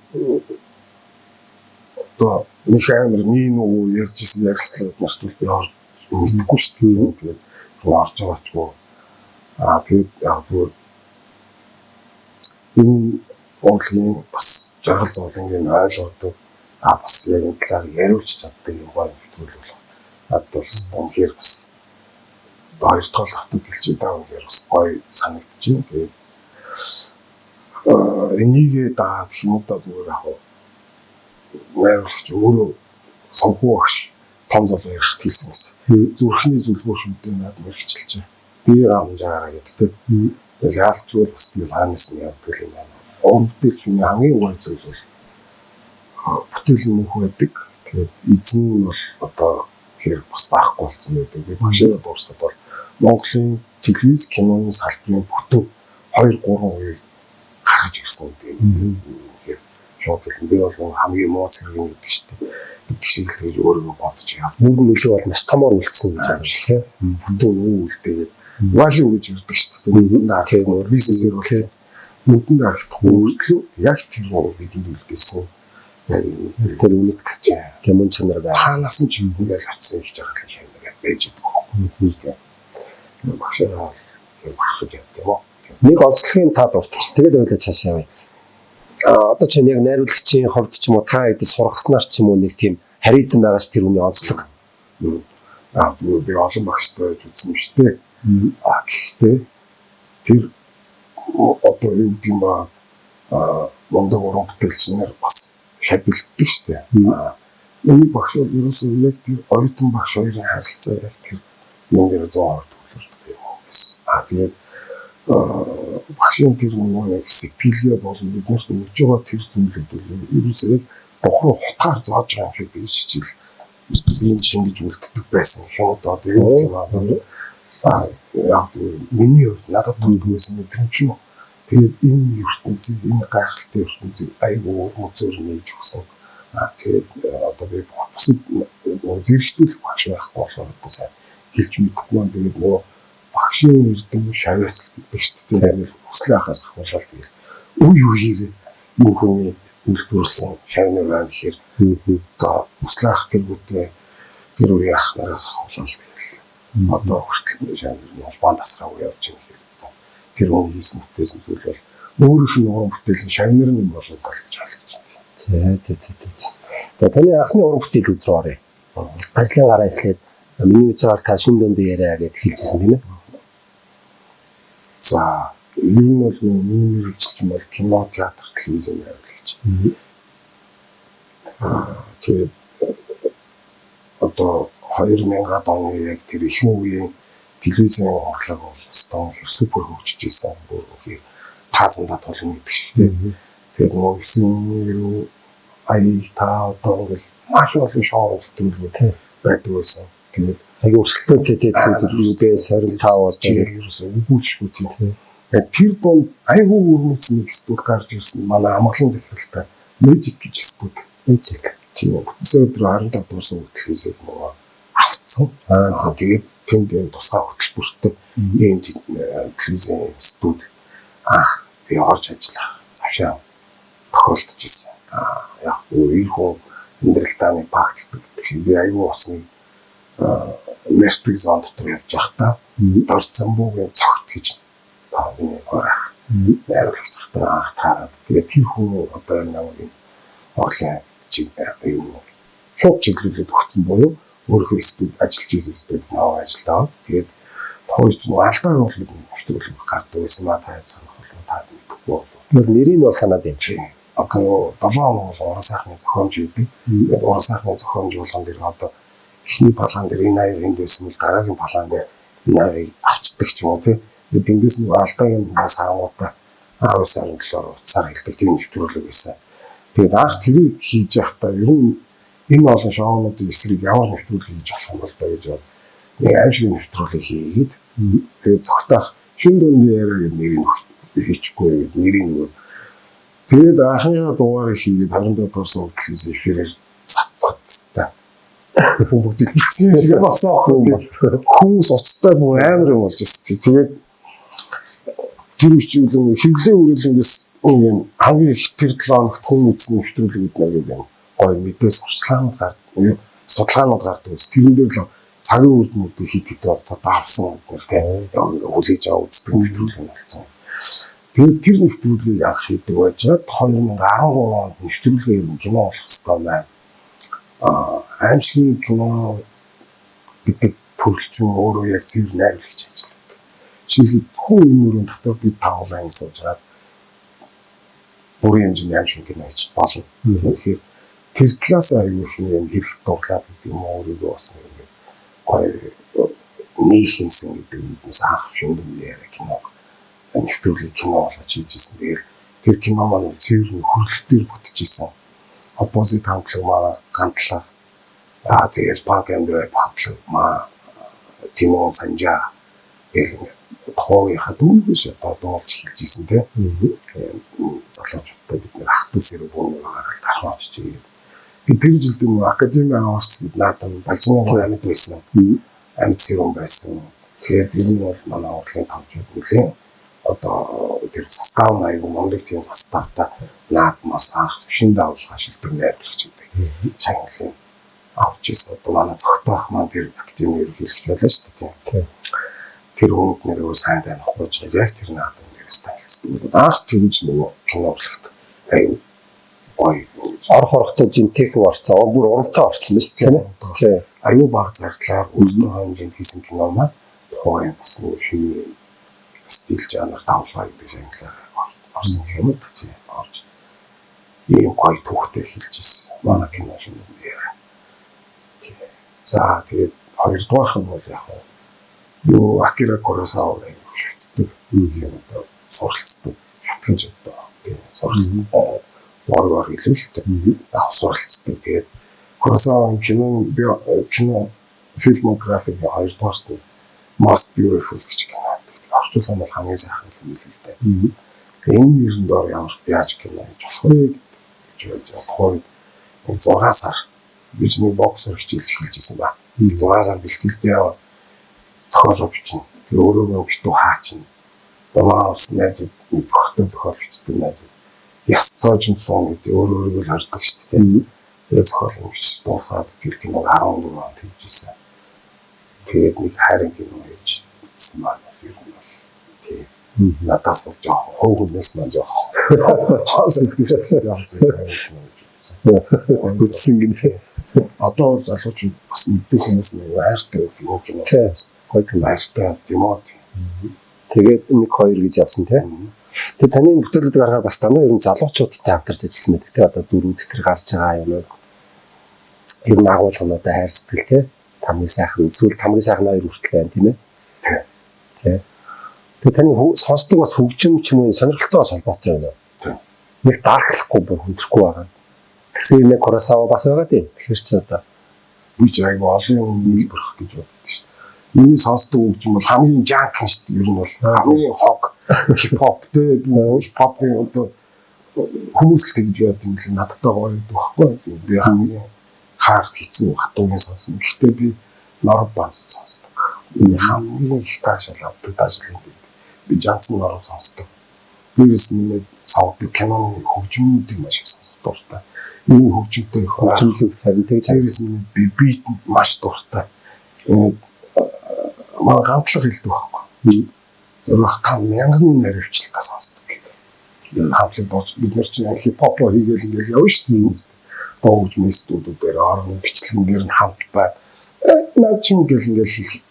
одоо нэг амар нэг нөгөө ярьжсэн ярилцлагууд нарт би орж мэдэхгүй шүү дээ. Тэгээд орж байгаа ч гоо. Тэгээд яг зүгээр энэ урлагийн бас жаргал зовлонгийн ойлгодог бас яг энэ талаар яриулж чаддаг юм гоё нэвтрүүлэг болох. Надад бол үнэхээр бас хоёр дахь хотод хэлж байгаа үнэхээр бас гоё санагдаж байна. Тэгээд энийг дагаад гэх юм уу да зүгээр яг найруулагч өөрөө санхүү багш том зол ярих хийсэн гэсэн. Зүрхний зүлгөө шүдээ над мэрэгчлээ. Би амжаараа гэдэг. Тэгэл яалчгүй бас би хаанаас нь явдаг юм байна. Уран бүтээлч хүний хамгийн гоё зүйл бол бүтээл нь мөнх байдаг. Тэгээд эзэн нь бол одоо хэрэг бас байхгүй болсон байдаг. Би багшаа дуурсаад бол Монголын телевиз киноны салбарын бүтэн 2 3 үеийг гаргаж ирсэн гэдэг. Тэгэхээр шууд хэлнэ. Би бол хамгийн муу цэрэг нь гэдэг шүү дээ. Гэдэг шиг л тэгж өөрийгөө бодож яв.
Бүрэн нөлөө бол маш томор үлдсэн гэж байна шиг тийм.
Бүтэн үү үлдээгээд валю гэж ярьдаг шүү дээ. Нүдэнд харагдахгүй бизнесээр бол нүдэнд харагдахгүй өөрчлөө яг тэр бидэнд үлдээсэн. Яг
тэр үнэт гэж мөн чанар
байна. Хаанаас нь ч ингээл очсон их жаргалын шагнал байж байгаа байхгүй тийм. Багшаа тэр бахархаж явд юм уу?
Нэг онцлогийн та дурдчих. Тэгээд ойлоо цаашаа явъя. Одоо чинь яг найруулагчийн хувьд ч юм уу та хэд сургаснаар ч юм уу нэг тийм харизм байгаа ш тэр хүний онцлог.
Зүгээр би олон багштай байж үзсэн юм шүү дээ. Гэхдээ тэр одоо юу гэдэг юм ба мундаг уран бүтээлч нар бас шабилддаг шүү дээ. Миний багш бол ерөөсөө яг тэр оюутан багш хоёрын харилцаа яг тэр юм дээр 100% төвлөрдөг. байсан. Аа тэгээд багшийн тэр нөгөө нэг сэтгэлгээ болон биднэрт өгж байгаа тэр зүйлүүд бол ерөөсөө яг бурхан хутгаар зааж байгаа юм шиг тэгж хичээл би шингэж үлддэг байсан гэх юм одоо тэгээд тийм аа яг миний хувьд надад дурдгүй байсан мэдрэмж юм. Тэгээд энэ ертөнцийг, энэ гайхалтай ертөнцийг айгүй мөцөр нээж өгсөн. Аа тэгээд одоо би бусад зэрэгцүүлэх багш байхгүй болохоор одоо сайн хэлж мэдэхгүй байна. Тэгээд нөгөө багшийн эрдэм шавьяас гэдэг шүү дээ. Тэгээд хүслээ ахаас ахуулаад тэгээд үе үеэр энэ хүний үйлдвэрлэсэн шавнар байна гэхээр за хүслээ ах тэргүүтээ тэр үеийн ах нараас ахуулаад тэгэл одоо хүртэл шавнар нь улбан тасраагүй явж байгаа гэхээр тэр хүн хийсэн бүтээсэн зүйл бол өөрийнх нь уран бүтээлийн шавнар нь болоод гэж ойлгож байна.
За за за за. За таны анхны уран бүтээлүүд рүү оръё. Ажлын гараа эхлээд миний мэдж байгаагаар та шүн дунд яриа гэд хэлжсэн тийм ээ.
За ер нь бол миний мэргэжил чинь бол кино, театр, телевизийн найруулагч. Тэгээд одоо 2000-ад оны яг тэр ихэнх үеийн телевизийн урлаг бол өстөн хэр супер хөгжиж исэн. Бүр үнэхээр таазандаа тулна гэдэг шиг тийм. Тэгээд нөгөө 9 90 ая та одоо ингээл маш олон шоу нэвтрүүлгүүд байдаг байсан. Тэгээд
Аяг өрсөлдөөнтэй телевиз UBS 25 одоо
ерөөсөө үгүйчгүй тийм. Тэр дунд айгүй өрмөц нэг студ гарч ирсэн. Манай амгалан захиралтай Magic гэж студ.
Magic.
Тийм. Бүтэн өдөр 17 дугаар сууг телевизийг нөгөө авцсан.
Аа
тэгээд тэнд энэ тусгай хөтөлбөртэй ийм телевизийн студ анх би орж ажиллах завшаа тохиолдож ирсэн. Аа яг зүгээр ир хүн амьдралдаа нэг багталдаг гэдэг шиг би айгүй бас нэг мертвый зон дотор явж байхдаа Дорцомбуугийн цогт гэж миний орох найруулагч захтай анх таарад тэгээд тэр хүн одоо намайг орлын чиг юу шууд чиглүүлээд өгсөн буюу өөрийнхөө студ ажиллаж байсан студ наваа ажилд аваад тэгээд тухайн чинь алдааг бол бид нэвтрүүлэг гардаг байсан маа та санах болов та мэдэхгүй болов.
Нэрийг нь бол санаад юм.
Одоо 7 хоног бол уран сайхны зохиомж хийдэг. Тэгээд уран сайхны зохиомж болгон дээр одоо эхний палаан дээр энэ аяг энд байсан бол дараагийн палаан дээр энэ аягийг авчдаг ч юм уу тий. Тэгээд эндээс нэг алдаагийн хүмүүс харангуутаа 19 17-оор утсаар хэлдэг тийм нэвтрүүлэг байсан. Тэгээд анх тэрийг хийж байхдаа ер нь энэ олон шоунуудын эсрэг ямар нэвтрүүлэг хийж болох юм бол доо гэж бод. Нэг аимшиг нэвтрүүлэг хийгээд тэгээд цогтоох шүн дундын яриа гэдэг нэрийг хийчихгүй гэдэг нэрийг нөгөө тэгээд анхныхаа дугаарыг хийгээд 24 дугаар суудлаас эфирээр цаццтай. Хүн бүгд бэлсэн юм шиг болсон аахгүй. Хүмүүс уцтай бүр амар юм болж ирсэн. Тэгээд тэр үчиглэн хэвлээ үрэлэнгээс юм хамгийн их тэр 7 хоногт хүн үзсэн нэвтрүүлэг гэдэг нэг юм гоё мэдээ сурчлагууд гардаг, судалгаанууд гардаг. Тэрэн дээр л цагийн үр дүнүүдийг хит хит одоо давсан үгээр тийм ингээ хүлээж аваа үздэг нэвтрүүлэг нь болсон. Тэгээд тэр нэвтрүүлгийг анх хийдэг байжгаад 2013 онд нэвтрүүлгээ ер нь кино болох хэрэгтэй байна. Аимшигын кино гэдэг төрөл чинь өөрөө яг цэвэр найруулагч ажилладаг. Жишээлбэл зөвхөн энэ өрөөнд дотор бид таван анги суужгаад бүрийн хэмжээний аимшиг кино хийж болно. Тэгэхээр тэр талаас аюу их юм хэрэг дурлаад гэдэг юм уу өөрийгөө бас нэг ингээд гоё нээхинсэн гэдэг үднэс анх шүндэн яриа киног нэвтрүүлгийг кино болгож хийжсэн. Тэгээд тэр кино маань цэвэр нөхөрлөлтөөр бүтчихсэн. Оппозит хамтлаг манай гантлага. Аа тэгээд Пак Андре хамтлаг маа Тимон Санжа гэл ингээд тухайгийнхаа дүүгээс одоо дуулж эхэлж исэн тийм. Залуучуудтай бид нэр ах дүүсээр бүүнээр гараад дарах очиж ирээд. Би тэр жилд нөгөө академи аваарч бид наадам Балжины амьд байсан. Амьд сэрүүн байсан. Тэгээд ер нь бол манай урлагийн томчууд нэлээ одоо тэр состав нь аягүй мундаг тийм составтай наадмаас анх шин давлгаа шилдэг найруулагч гэдэг шагналыг авч ирсэн. Одоо манай цогтойх маань тэр академийн ерөнхийлөгч байлаа шүү дээ. Тийм. Тэр хүнд нэрөө сайн танихгүй ч яг тэр наадам дээрээс танилцдаг. Анх тэгж нөгөө кино урлагт аягүй гоё
орох орохтой жинтэйхэн орцсон. Бүр урамтай орцсон ба шүү дээ. Тийм.
Аюу баг зардлаар өөрсдөө хэмжээнд хийсэн кино маань тухайн бас нөгөө шинэ стил жанр давлгаа гэдэг шагналаар орсон юм уу тийм орж ийм гоё түүхтэй хэлж ирсэн. Манай кино шинэ яриа. Тийм. За тэгээд хоёрдугаарх нь бол яг Юу Акира Куросава гэх шүтдэг юм одоо суралцдаг шүтгэнж одоо тийм сурал оргоор илүү л дээ. Ав суралцдаг. Тэгээд Куросава кино кино фильмографийн хоёрдугаарт нь Most Beautiful гэж кино байдаг. Орчуулга нь бол хамгийн сайхан юм л дээ. Энэ нэрэн доор ямар яаж кино хийж болох вэ гэж байж байгаа. Тухайн үед 6 сар би ч нэг боксер хичээлж эхэлж байсан ба. 6 сар бэлтгэлдээ яваад зохиолоо бичнэ. Тэгээ өөрөөгөө битүү хаачна. Манай ус найз бөхтөө зохиол бичдэг найз. Яс цоожин сон гэдэг өөр өөрийгөө л хордог шүү дээ. Тэгээ зохиол бичиж дуусгаад тэр киног 14 онд хийжсэн. Тэгээд нэг хайрын кино хийж үзсэн маань ер нь бол тийм надаас жоохон хов хүнээс маань жоохон хоос идэвхтэй жоохон зүйл хайрын кино гэж үзсэн.
Үзсэн гинэ.
Одоо залуучууд бас мэддэг хүмүүс нэг хайртай кино кино.
Гоё кино.
Хайртай тийм үү.
Тэгээд 1 2 гэж явсан тий. Тэгээд таны бүтээлүүд гаргаад бас дандаа ер нь залуучуудтай хамтарч ажилласан байдаг тий. Одоо дөрүүд төр гарч байгаа юм уу? Ер нь агуулгануудаа хайр сэтгэл тий. Хамгийн сайхан эсвэл хамгийн сайхан хоёр хүртэл байна тийм ээ. Тий. Тэгээд таны сонсдог бас хөгжим ч юм уу сонирхолтой бас холбоотой юм уу?
Тий.
Нэг дарклахгүй бүр хүндрэхгүй байгаа. Тэгсэн юм Куросава бас байгаа тий. Тэгэхээр чи одоо
би ч айгүй олон юм нийлбэрх гэж боддог шүү дээ. Миний сонсдог хөгжим бол хамгийн жанк шүү дээ. Ер нь бол хамгийн хог хипхоп тий. Хипхопын одоо хүмүүс л тэгж байдаг юм л надтай гоё гэдэг байхгүй. Би хамгийн хард хэцүү хатуугийн сонсно. Гэхдээ би норов банс сонсдог. Миний хамгийн их таашаал авдаг таашаал гэдэг. Би Жанцсан норов сонсдог. Дээрээс нэмээд сонгодог киноны хөгжмүүдийг маш их сонсох дуртай. Ер нь хөгжимтэй их
хөгжимлөг харин тэгж
дээрээс нэмээд би битэнд маш дуртай. Манай гантлаг хэлдэг байхгүй. Зөвхөн та мянганы наривчлалтаа сонсдог гэдэг. Хамтлаг бооч бид нар чинь хипхоп хийгээл ингээл явна шүү дээ. Дуу хөгжмийн студиуд дээр орно бичлэгэн дээр нь хамт бай. Наад чинь гэл ингээл хэлэх.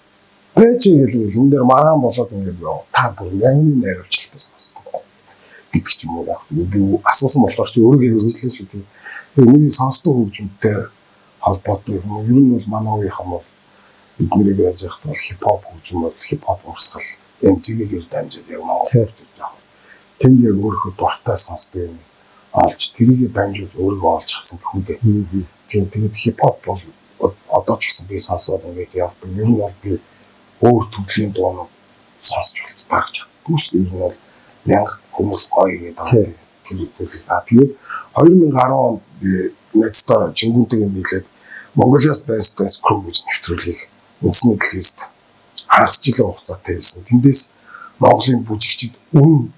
Байж гэл ингээл энэ дээр мараан болоод ингээл яв. Та бүр мянганы наривчлалтаа сонсдог гэдэг ч юм уу яг. Би асуусан болохоор чи өөрийгөө хэрэгжлээ шүү дээ. Миний сонсдог хөгжимтэй холбоотой юм. Ер нь бол манай үеийнхэн бол бид нэрийг яаж яхад бол хипхоп хөгжим бол хипхоп урсгал MTV-гээр дамжаад яг Монгол орж ирж байгаа. Тэнд яг өөрийнхөө дуртай сонсдог юм олж тэрийг дамжуулж өөрийгөө олж авсан гэх үү дээ. Тийм тэгээд хипхоп бол одоо ч гэсэн би сонсоод ингээд явдаг. Ер нь бол би өөр төрлийн дуунууд сонсч болж баргаж чаддаггүй шүү дээ. Ер нь бол мянга хүмүүс гоё гэдэг байгаа. Тэр зүйлийг. А тэгээд 2010 онд би найзтай Чингүнтэйгээ нийлээд Mongolia's Best Dance Crew гэж нэвтрүүлгийг үндэсний телевизэд хагас жилийн хугацаатай хийсэн. Тэндээс Монголын бүжигчид үн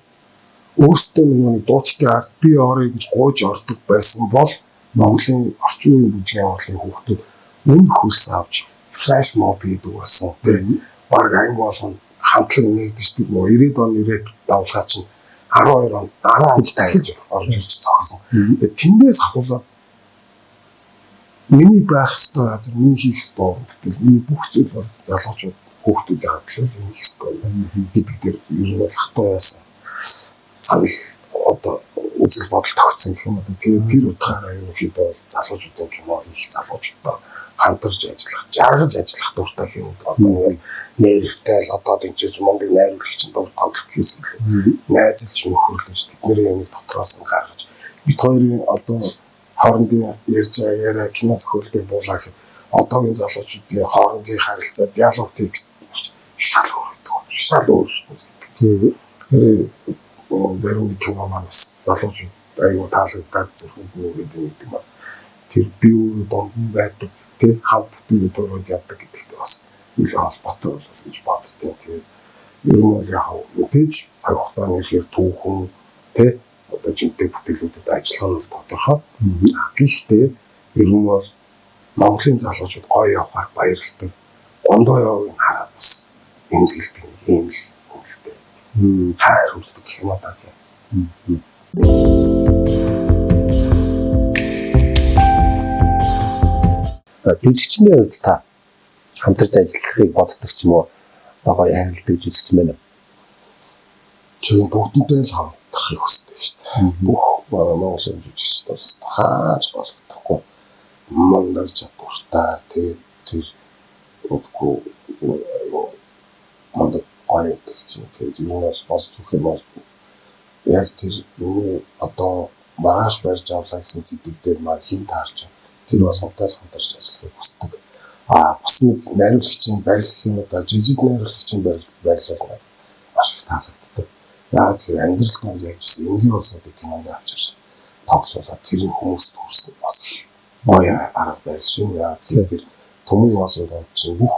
өөрсдөө нэг дуучдын ард би орё гэж гуйж ордог байсан бол Монголын орчин үеийн бүжгийн авралын хүүхдүүд үн хөлс авч флаш моб хийдэг болсон. Тэгээд баг аян болгоно хамтлаг нэгдэждэг нөө 90-ад оны рэп давлгаа чинь 12 он 10 онд дахиж орж ирж цогсон. Тэгээд тэндээс ахуулаад миний байх ёстой газар, миний хийх ёстой бүтээл, миний бүх зүйл бол залуучууд хүүхдүүдийн хамтлал юм хийх ёстой гэдэг дээр ер нь бол хатуу байсан. Санал одоо үзэл бодол тогтсон гэх юм одоо. Тэгээд тэр утгаараа ерөнхийдөө бол залуучуудын кино хийх залуучуудаа хамтарч ажиллах, жаргаж ажиллах дуртай юм. Одоо нэг нэрвтэй л одоо тэнцэж мундаг найруулагч нь дур тоглох хийсэн. Найзалж нөхөрлөж тэдний юмыг дотроос нь гаргаж бид хоёрын одоо хоорондын ярьж байгаа яриа кино зохиолыг буулаа гэхэд одоогийн залуучуудын хоорондын харилцаа диалог текст шал өөр гэдэг. Шал өөр шүү дээ. Зарим нэг кино маань бас залуучууд аюу таалагдаад зүрхэнд нүгэд гэдэг юм. Тэр би өөрөө дунд нь байдаг тий хамт бүтэн дурууд явдаг гэдэгтэй бас нэлээд холбоотой бол гэж боддоо. Тэгээд ер нь бол яг мэдээж цаг хугацааны ирэхээр түүхэн тий одоо жинтэй бүтээлүүдэд ажиллах нь бол тодорхой. Гэхдээ ер нь бол Монголын залуучууд гоё явахаар баярлалтай. Гондоо явыг хараад бас эмзэгэлдэг юм л хүнэлтэй. Хайр хүрдэг гэх юм уу та.
Жүжигчний хувьд та хамтарч ажиллахыг боддог ч юм уу гоё хайрладаг жүжигч байна уу?
Тийм бүгдэнтэй л хамтрахыг хүсдэг шүү дээ. Бүх манай Монголын жүжигчд бол хааж болгохдохгүй мундаг чадвартай. Тэгээд тэр үгүй айгу Гоё гэдэг чинь тэгээд юу нь бол болж өгөх юм бол яг тэр миний одоо маргааш барьж авлаа гэсэн сэдв дээр маань хэн таарч тэр болгонтой л хамтарч ажиллахыг хүсдэг. А бас нэг найруулагчийн барилах юм одоо жижиг найруулагчийн барилга маш их таалагддаг. Яагаад тэгэхээр амьдрал донд явж исэн энгийн улсуудыг кинонд авчирч тоглуулаад тэр нь хүмүүст хүрсэн бас их гоё арга барил шүү. Яагаад тэгэхээр тэр түмэн олон донд чинь бүх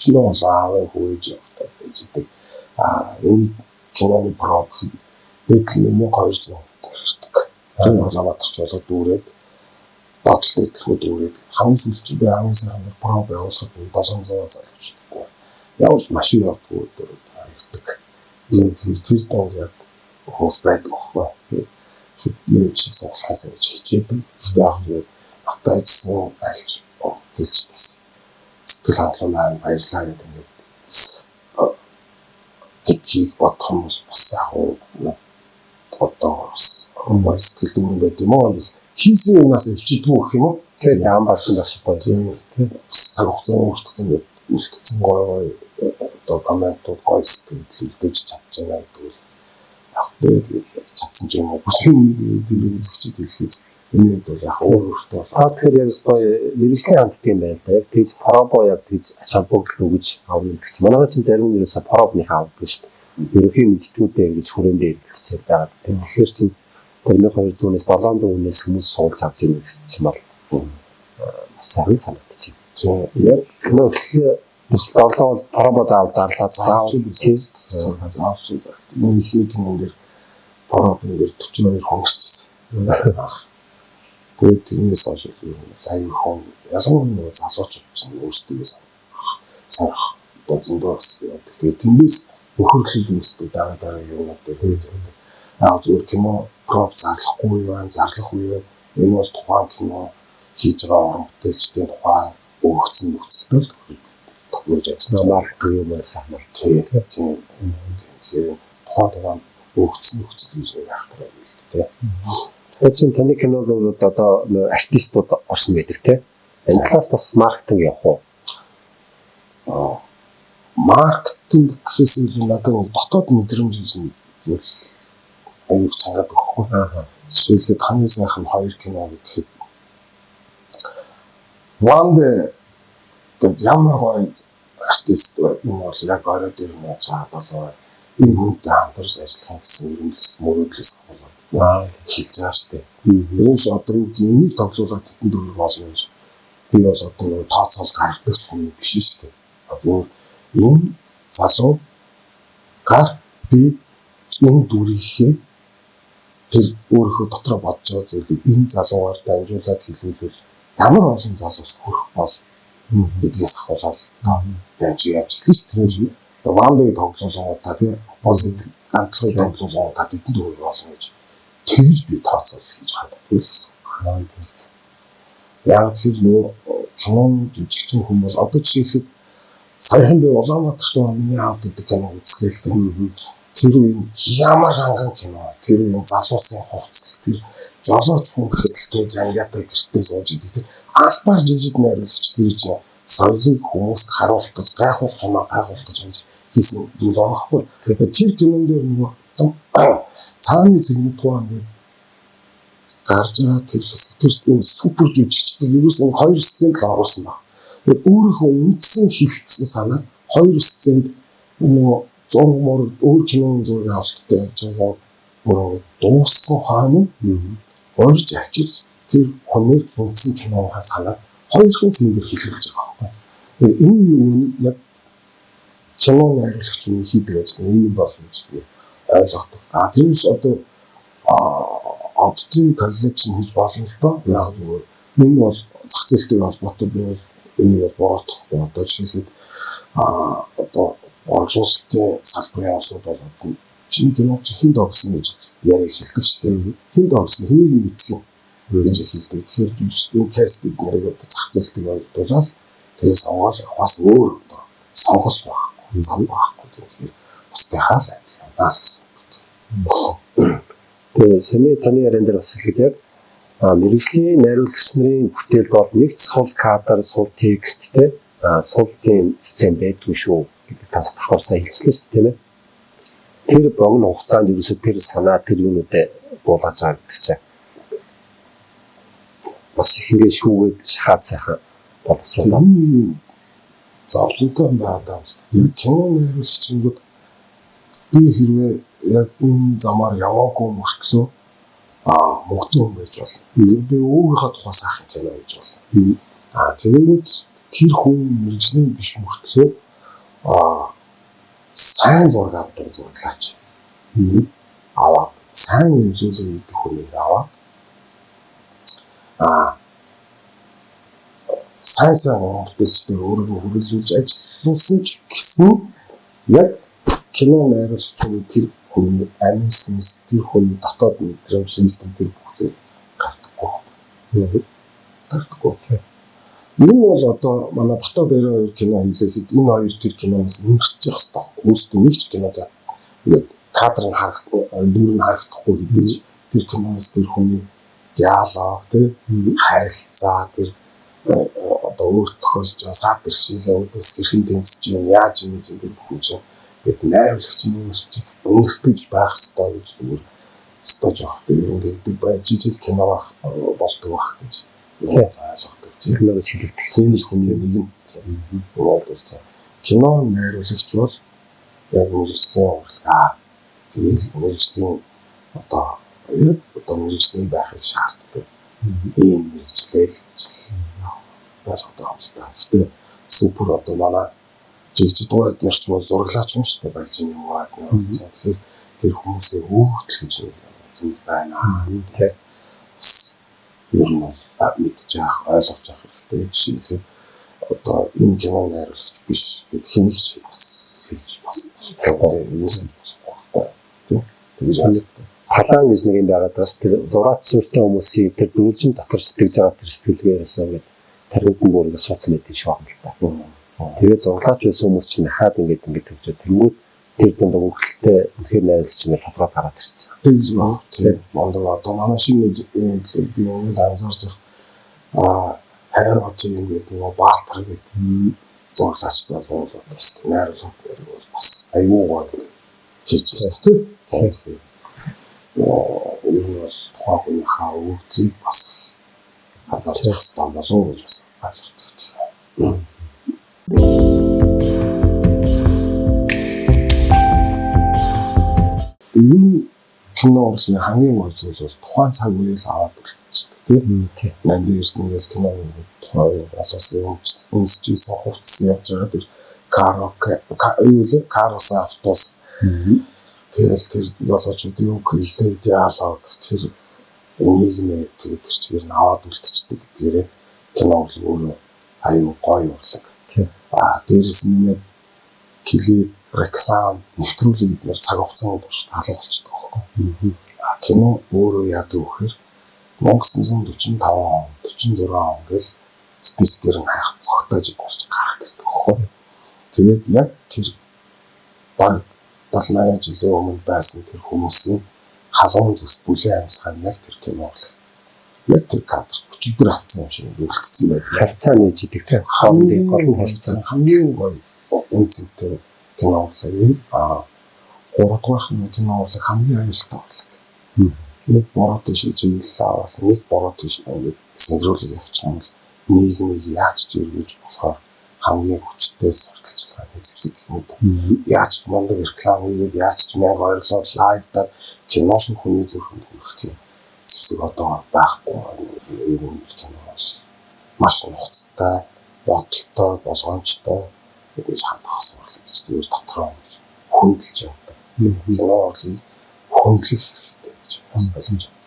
өчнөө бол аав хөөж явахдаа байж идэг. А энэ киноны проб дээдл 1200 ирдэг. Тэр Улаанбаатарч болоод дүүрээд доотлол дээдлэхүү дүүрээд хамгийн сүүлд би хамгийн сайхан проб явуулахад 700 залуучууд. Ямар ч машин явдггүй өдөр ирдэг. Тэгэхээр тэр донд яг хүмүүс байдаг байхгүй. Тэгээд шиг суулгахаас гэж хичээдэг. Гэхдээ яг зүгээр надтай ажилласан альч бүтээлч бас сэтгэл хангалуун маань баярлалаа гэдэг ингээд гэдгийг бодох юм бол бас яг одоо бас сэтгэл дүүрэн байд юм уу? Хийсэн юмнаас илчилдэггүй гэх юм уу?
Тэгээд ам болсон байх шиг гоё.
Тийм. Цаг хугацааны хүртэл ингээд үлдсэн гоё гоё одоо комментууд гоё сэтгэл үлдээж чадж байна гэдэг бол яг тэгээд чадсан ч юм уу. Тэр үзэгчид хэлэхүйц энэ хувьд бол яг өөр өөртөө
бол тэгэхээр яг гоё мэргэжлийн ханддаг юм байна л да. Яг тэгж пробо яг тэгж ач холбогдол өгөж авна гэдэг чинь. Манайх чинь зарим нь ерөөсө пробныхаа авдаг шүү дээ. Ерөнхий мэдтгүүдээ ингэж хүрээндээ хэлчихээд байгаа. Тэгэхээр чинь 1200-ээс 700 хүнээс хүмүүс суулж авч ирнэ гэж чинь бол сайхан санагдчих.
Тийм.
Яг кино эхлээ төсөл бол пробо заавал зарлаад
заавал заавал. Миний эхний кинон дээр пробон дээр 42 хүн ирчихсэн. Тэгээд тэрнээс хойш ер нь аюу хүн ялангуяа нөгөө залуучууд чинь өөрсдөө сонирх одоо зөндөө бас явдаг. Тэгээд тэндээс нөхөрлөл үүсдэг дараа дараагийн юмнууд дээр байж явдаг. Яг зүгээр кино проб зарлахгүй юу байна, зарлах үе байна. Энэ бол тухайн кино хийж байгаа уран бүтээлчдийн тухайн өгөгдсөн нөхцөлтэй л тохиолж ажиллаж
маркетинг юм аа самар.
Тийм. Тэгэхээр тухайн өгөгдсөн нөхцөл гэж нэг ахтараа хэлдэг тийм.
Тэгэхээр чинь таны кинод бол одоо артистууд орсон байдаг тийм. Энэ талаас бас маркетинг явах уу?
Маркетинг гэхээс илүү надад нэг дотоод мэдрэмж гэж зүйл аюух чангаад өгөхгүй. Жишээлбэл хамгийн сайхан хоёр кино гэхэд Ванде гэд ямар гоё артист вэ? Энэ бол яг орой дээр нэ чаа залуу. Энэ хүнтэй хамтарч ажиллах гэсэн эрмэлзэл мөрөөдлөөс аваад хэлж байгаа шүү дээ. Ерөнс одоо юу гэдэг энийг тоглуулаад тэдэн дөрөв болно гэж би бол одоо нөгөө тооцоол гаргадаг ч хүн биш шүү дээ. Зүгээр энэ залуу гар би энэ дүрийнхээ тэр өөрийнхөө дотроо бодож байгаа зүйлийг энэ залуугаар дамжуулаад хэлүүлвэл ямар олон залуус хүрэх бол гэдгээс ахуулаад яаж явж эхэлнэ шүү дээ. Одоо Вандыг тоглуулгуудаа тийм оппозит ганцхан тоглуулгуудаа тэдэнд хүрэх болно гэж тэгж би тооцоол хийж ханддаггүй л гэсэн. Яг тэр нөгөө киноны жүжигчин хүн бол одоо жишээлхэд саяхан би Улаанбаатарт миний аав гэдэг кино үзлээ л дээ. Тэр үеийн ямар ганган кино, тэр үеийн залуусын хувцас, тэр жолооч хүн гэхэд л тэ жангаатай гэртээ сууж идэг. Тэр албаар жижиг найруулагч тэр чинь соёлыг хүмүүст харуулах гэж гайхуулах юм аа гайхуулах гэж хийсэн зүйл байгаа хгүй. Тэр кинон дээр нөгөө цааны цэгмэд тухайн ингээд гарч байгаа тэр хэсэг тэр супер жүжигчдэг ерөөсөн хоёр сценд л оруулсан баг. Тэгээд өөрийнхөө үндсэн хилдсэн санаа хоёр сценд нөгөө зураг мураг өөр киноны зураг авалттай явж байгаа бүр ингээд дууссан хаана орж авчирч тэр хүнээр үндсэн киноныхаа санаа хоёрхан сцен дээр хэлүүлж байгаа байхгүй. Энэ нөгөө яг кино найруулагч нь хийдэг ажил нь энэ болно гэж би ойлгодог. А тэрнээс одоо оддын коллекшн хийж болно л доо. Яг зүгээр энэ бол зах зээлтэй холбоотой би бол энийг бол буруутгахгүй. Одоо жишээлбэл одоо борлуулалтын салбарын улсууд бол одоо чинь кино чи хүнд орсон гэж яриа эхэлдэг шүү дээ. Хүнд орсон хэнийг нь мэдсэн гэж эхэлдэг. Тэгэхээр жүжигчдийн кастинг нэрийг одоо зах зээлтэйг ойдуулаад тэгээ сонгоол явахаас өөр одоо сонголт байхгүй, зам байхгүй. Тэгэхээр бусдынхаа л адил явна л гэсэн үг.
Тэгээ сэний таны яриан дээр бас хэлэхэд яг мэргэжлийн найруулагч нарын бүтээлд бол нэг сул кадр, сул тексттэй сул тийм сцен байдгүй шүү гэдэг тас давхарсаа хэлчихлээ шүү дээ, тийм ээ. Тэр богино хугацаанд ерөөсөө тэр санаа тэр юунуудээ буулгаж байгаа гэдэг чинь бас их ингээд шүүгээд шахаад сайхан боловсруулаа.
Нэг юм зовлонтой юм байна. Яг кино найруулагчингууд би хэрвээ яг энэ замаар яваагүй мөртлөө мөнгөтэй хүн байж болно. Би өөгийнхөө тухай сайхан кино хийж болно. Тэгэнгүүт тэр хүн мэргэжлийн биш мөртлөө сайн зураг авдаг зураглаач. Аваад сайн эвлүүлэг хийдэг хүнийг аваад сайн уран бүтээлчдээр өөрөөр хүрээлүүлж ажиллуулсан ч гэсэн яг кино найруулагчны тэр хүний амин сүнс, тэр хүний дотоод мэдрэмж, шинжилгээ тэр бүх зүйл гардаггүй. Гардаггүй. Ер нь бол одоо манай Бата Бэрэ хоёр кино хийлэхэд энэ хоёр тэр киноноос үнэрчих хэрэгтэй байхгүй. Өөрсдөө нэг ч кино за ингээд кадр нь харагдахгүй, дүр нь харагдахгүй гэдэг чинь тэр киноноос тэр хүний диалог, тэр харилцаа, тэр одоо өөр тохиолж байгаа сав бэрхшээлээ өөдөөс хэрхэн тэмцэж юм, яаж юм чинь тэр бүх юм чинь гээд найруулагч нь үнэртэж байх ёстой гэж зүгээр ёстой жоох. Тэр ер нь тэгдэг байж жижиг кино болдог байх гэж ойлгодог.
Кино гэж хэлэгдэх.
Энэ хүний нэг нь бол кино найруулагч бол яг мэргэжлийн урлага. Тэгэл мэргэжлийн одоо яг одоо мэргэжлийн байхыг шаарддаг. Ийм мэргэжлээ л гэж ойлгодог юм л та. Гэхдээ супер одоо манай жигжид гойд нар ч бол зураглаач юм шүү дээ. Балжин юм уу нар. Тэгэхээр тэр хүмүүсээ өөгдөл гэж зүйл байна.
Тэ.
Бас ер нь бол мэдж яах, ойлгож явах хэрэгтэй. Жишээлбэл одоо энэ кино найруулагч биш гэд хэнийг ч бас хэлж бас юусэн болохгүй байхгүй. Тийм. Тэгэж ойлгодог.
Палан гэж нэг юм байгаад бас тэр зураад сүртэй хүмүүсийн тэр дүүлжин дотор сэтгэж байгаа тэр сэтгэлгээсээ ингээд тархинд нь бүр ингээд сууцсан байдаг шиг байна л та. Тэгээд зурлаач байсан хүмүүс чинь хаад ингээд ингээд тэгж тэнгүүд тэр дунд хөвгөлтэй үнэхээр найруулагч ингээд тодорхой гараад ирчихсэн.
Тэгж байна. Тийм. Мондог одоо манай шинэ би ингээд анзаарч байгаа хайр хотын юм гэдэг нөгөө Баатар гэдэг зурлаач залуу бол бас найруулга нэр бол бас аюу гой хийж байсан тийм. Тэгэхээр ер нь бол тухайн хүнийхээ өгдлийг бас анзаарч явах хэрэгтэй болов уу гэж бас ойлгодог. Энэ кино урлагийн хамгийн гол зүйл бол тухайн цаг үеэл аваад үлдчихдэг тийм. Нандин Эрдэнэ гэл кино тухайн үеийн залуусын өмсөж исэн хувцас явж байгаа тэр каро юу лээ каросын автобус. Тэгэл тэр залуучуудын үг хэллэг диалог тэр нийгмээ тэгээд тэр чигээр нь аваад үлдчихдэг гэдгээрээ кино урлаг өөрөө аюу гоё урлаг. Дээрээс нь клип, реклам, нэвтрүүлэг гэдгээр цаг хугацааны туршид алга болчихдог байхгүй. Кино өөрөө яадаг вэ гэхээр 1945 он, 46 он гэл спискээр нь хайх цогтойж орж гараад ирдэг байхгүй. Тэгээд яг тэр баг 70 80 жилийн өмнө байсан тэр хүмүүсийн халуун зүс бүлээн амьсгаа нь яг тэр кино урлаг. Яг тэр кадр өчигдөр авсан юм шиг үлдсэн байдаг.
Харьцаа нээж идэг тийм. Хоорондын гол харьцаа
хамгийн гоё үнцэнтэй кино урлаг юм. Гуравдугаарх нь кино урлаг хамгийн аюултай урлаг. Нэг буруу тийш чиглэл аваад нэг буруу тийш ингээд синхруулаг явчих юм бол нийгмийг яаж ч эргүүлж болохоор хамгийн хүчтэй сурталчилгааны зэвсэг гэх юм. Яаж ч мундаг реклам хийгээд яаж ч мянга ойрлоод лайвдаад кино шиг хүний зүрхэнд хүрэх тийм зэвсэг одоо байхгүй. Ер нь кино бол маш нухацтай, бодолтой, болгоомжтой гэж хандах сурлаг гэж зүгээр дотроо гэж хөндлөж явдаг. Кино урлагийг хөндлөх хэрэгтэй гэж бас боломж байна.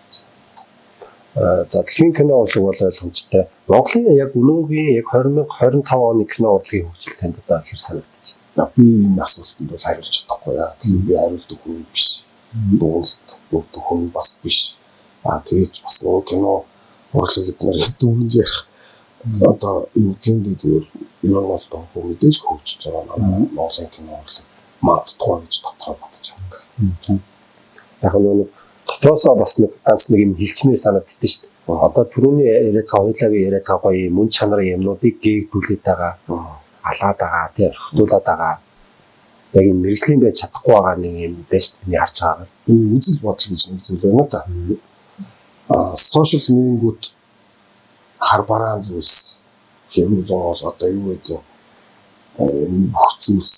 За дэлхийн кино урлаг бол ойлгомжтой. Монголын яг өнөөгийн яг 2025 оны кино урлагийн хөгжил танд одоо хэр санагдчих?
Би энэ асуултанд бол хариулж чадахгүй. Яг тийм би хариулдаг хүн биш. Дүгнэлт өгдөг хүн бас биш. Тэгээд ч бас нөгөө кино урлаг гэдмээр хэвтүүгэн ярих одоо юу гэмдэ зүгээр ер нь бол донхоо мэдээж хөгжиж байгаа манай Монголын кино урлаг мандтугай гэж дотроо бодож байдаг.
Яг нөгөө дотроосоо бас нэг ганц нэг юм хилчмээр санагддаг шүү дээ. Одоо түрүүний яриад байгаа хоёлаагийн яриад байгаа гоё мөн чанарын юмнуудыг гээгдүүлээд байгаа, алаад байгаа, тийм орхитуулаад байгаа. Яг энэ мэргэжлийн байж чадахгүй байгаа нэг юм байж миний харж байгаагаар.
Энэ үзэл бодол гэж нэг зүйл байна да. Сошиал нийгмүүд хар бараан зүйлс хэрүүл бол одоо юу гэдэг энэ бүх зүйлс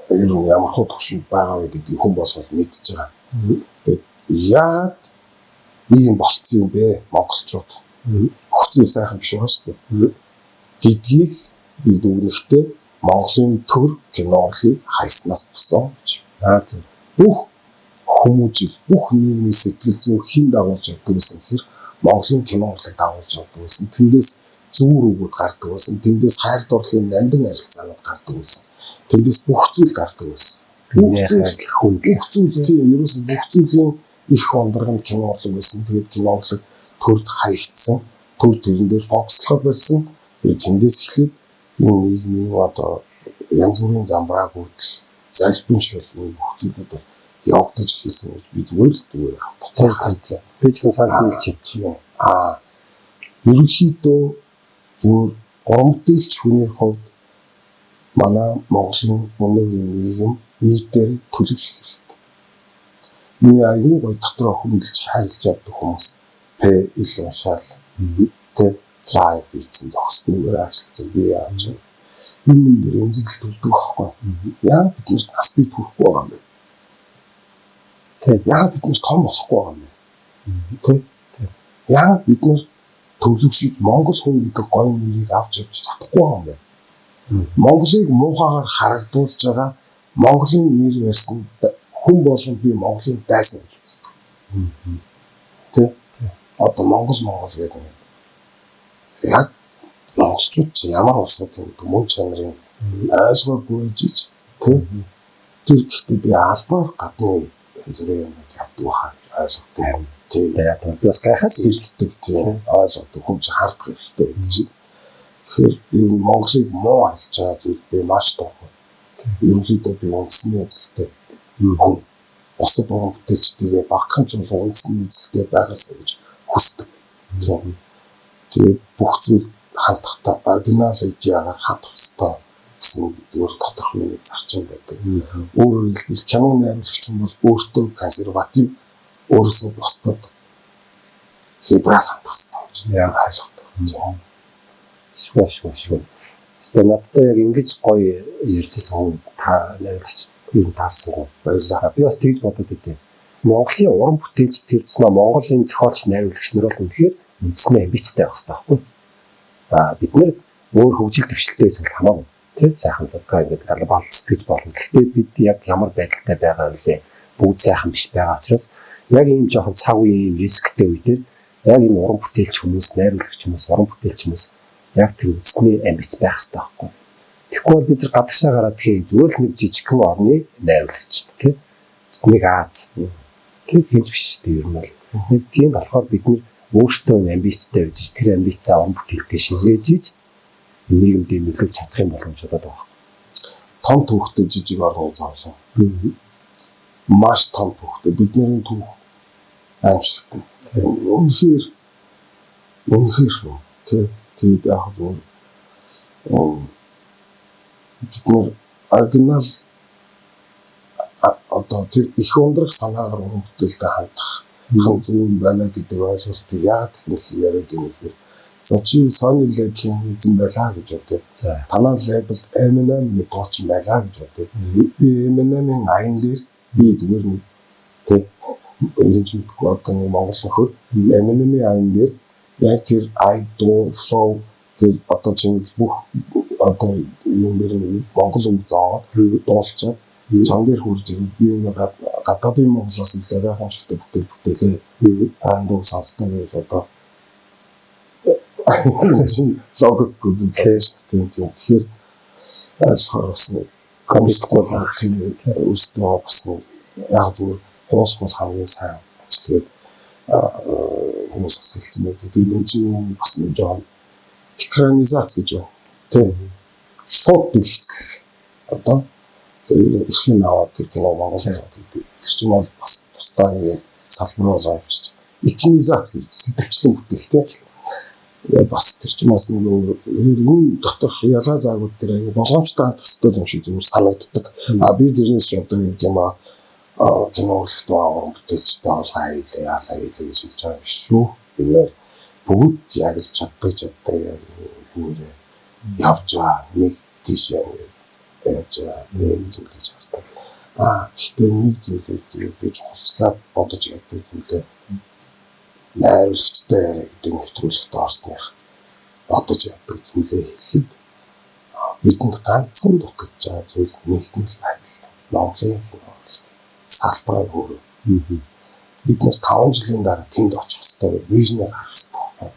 ер нь ямар хуу төвшөнд байгаа вэ гэдгийг хүн болгол мэдж байгаа. Тэгээд яагаад ийм болцсон юм бэ монголчууд? Бүх зүйл сайхан биш байгаа шүү дээ. Гэдгийг би дүгнэхдээ Монголын төр кино урлагийг хайснаас болсон гэж. Бүх хүмүүжил, бүх нийгмийн сэтгэл зүй хэн дагуулж явдаг гэсэн гэхээр Монголын кино урлаг дагуулж явдаг гэсэн. Тэндээс зүүр үгүүд гардаг байсан. Тэндээс хайр дурлалын нандин харилцаанууд гардаг байсан. Тэндээс бүх зүйл гардаг байсан. Бүх зүйл тийм ерөөсөө бүх зүйлийн их ундраг нь кино урлаг байсан. Тэгээд кино урлаг төрд хаягдсан. Төр тэрэн дээр фокуслохоор болсон. Тэгээд тэндээс эхлээд энэ нийгмийн одоо янз бүрийн замбрааг хүртэл залбин шул энэ бүх зүйлүүд бол явагдаж эхэлсэн гэж би зүгээр л зүгээр буцаа харж.
Би ч санал нийлж
тийм. Ерөнхийдөө зүгээр уран бүтээлч хүний хувьд манай Монголын өнөөгийн нийгэм нийтээр төлөвшөх хэрэгтэй. Миний айгүй гоё дотроо хөндлөж хайрлаж явдаг хүмүүс П ил уншаал тэ лайв хийсэн зогсгүйгээр ажилласан би яаж энэ юм дээр эмзэглэл төрдөг байхгүй. Яа бид нар нас бий төрөхгүй байгаа юм бэ? Тэ яа бид нар том болохгүй байгаа юм бэ? Тэ яа бид нар төлөвшөж Монгол хүн гэдэг гоё нэрийг авч явж чадахгүй байгаа юм бэ? Монголыг муухайгаар харагдуулж байгаа Монголын нэр барьсан хүн болгон би Монголын дайсан гэж үздэг. Тэ одоо Монгол гэдэг юм. Яг монголчууд чи ямар улсууд юм гэдэг мөн чанарын ойлгоогүй жиж тэ тэр гэхдээ би албаар гадны янз бүрийн юмнууд явдаг хаа гэж ойлгодог. Тийм.
Би бас гайхаад
сэрддэг тийм ойлгодог хүн чи хардах хэрэгтэй гэдэг чинь. Тэгэхээр ер нь Монголыг муу харилж байгаа зүйл би маш дургүй. Ерөнхийдөө би үндсэний үзэлтэй хүн. Бусад уран бүтээлчдээ багахан ч бол үндсэний үзэлтэй байгаасаа гэж хүсдэг. Тийм. Тэгээд бүх зүйл хандахтаа оригинал идеагаар хандах ёстой гэсэн зүгээр доторх миний зарчим байдаг. Өөрөөр хэлбэл кино найруулагч хүн бол өөртөө консерватив, өөрөөсөө бусдад либерал хандах ёстой гэж ойлгодог.
Шгүй. Тэгээд надтай яг ингэж гоё ярьжсэн хүн та найруулагч юм таарсангүй. Баярлалаа. Би бас тэгж бодод идэв. Монголын уран бүтээлч тэрвцнээ Монголын зохиолч найруулагч нар бол үнэхээр үндснээ амбицтай байх хэрэгтэй байхгүй. Бид нэр өөр хөгжил дэвшилтэй байсан хамаагүй. Тэ сайхан задгаа ингээд глобал сэтгэж болно. Гэхдээ бид яг ямар байдалтай байгаа вэ? Бүгд сайхан биш байгаа учраас яг ийм жоохон цаг үеийн ийм рисктэй үе дээр яг энэ уран бүтээлч хүмүүс, найруулагч хүмүүс, уран бүтээлч хүмүүс яг тэр үндсний амбиц байх хэрэгтэй байхгүй. Тэгэхгүй бол бид нар гадагшаа гараад тэгэхээр зүгээр л нэг жижигхэн орны найруулагч тий. Нэг Аз. Тэр хинж биш дээ ер нь бол. Нэг тийм болохоор бид нар өөрсдөө амбицтай байж тэр амбицаа уран бүтээлтэй шивээж иж нийгэмд нөлөөлж чадах юм болов гэж бодоод байгаа.
Том түүхтэй жижиг орны зовлон. Маш том түүхтэй. Бидний түүх аимшигтай. Үнэхээр шүү. Тэ тэгээд яг зүгээр бид нар оригинал одоо тэр их ундрах санаагаар уран бүтээлтэй хандах хан зөв байна гэдэг ойлголтыг яагаад их яриад юм гэхээр за чи Sony label-ийн эзэн байлаа гэж бодъё. Танаа label Eminem нэг дуучин байлаа гэж бодъё. Би Eminem-ийн аян дээр би зүгээр нэг тэг ингэж мэдгүй одоо нэг монгол нөхөр Eminem-ийн аян дээр яг тэр ай дуу flow тэр одоо чинь бүх одоо юм дээр нэг монгол үг зоогоод дуулчаад чам дээр хурж ирээд би ингээ гадаадын Монголоос илүү гайхамшигтай бүтээл бүтээлээ. Та дуу сонсдог бол одоо чинь логикгүй зүйл шүү дээ. Тийм. Тэгэхээр ойлгохоор бас нэг коммунистгүй тийм өөрсдөө бас нэг яг зүгээр хуулах бол хамгийн сайн ажил тэгээд хүмүүс бас хэлсэн байдаг. Тэгээд энэ чинь бас нэг жоон экранизац гэж байна. Тийм. Шууд дэлгэцлэх. Одоо эрхийн аваад тэр кино Монгол гэдэг. Тэр чинь бол бас тусдаа нэг салбар болоо явчих. Экранизац гэж сэтгэлчлэн бүтээх тийм. Бас тэр чинь бас нэг энэ доторх ялгаа заагууд дээр аягүй болгоомжтой хандах хэрэгтэй юм шиг зүгээр санагддаг. А би зэрнээс одоо юу гэм ба кино урлагт уран бүтээлчтэй олгоо хийлээ, яалаа хийлээ гэж хэлж байгаа биш шүү. Энэ бүгд яг л чаддаг юурэ явж байгаа нэг тийшээ ингээд явж байгаа нэг зүйл гэж хардаг. А гэхдээ нэг зүйлийг зүгээр би чухалчлаад бодож явдаг зүйлээ найруулагчтай яриа гэдэг нэвтрүүлэгт орсных бодож явдаг зүйлээ хэлэхэд бидэнд ганцхан дутагдж байгаа зүйл нэгдмэл байдал. Монголын кино салбар нь өөрөө. Бид нэр 5 жилийн дараа тэнд очих хэрэгтэй, вижнээ гаргах хэрэгтэй байхгүй.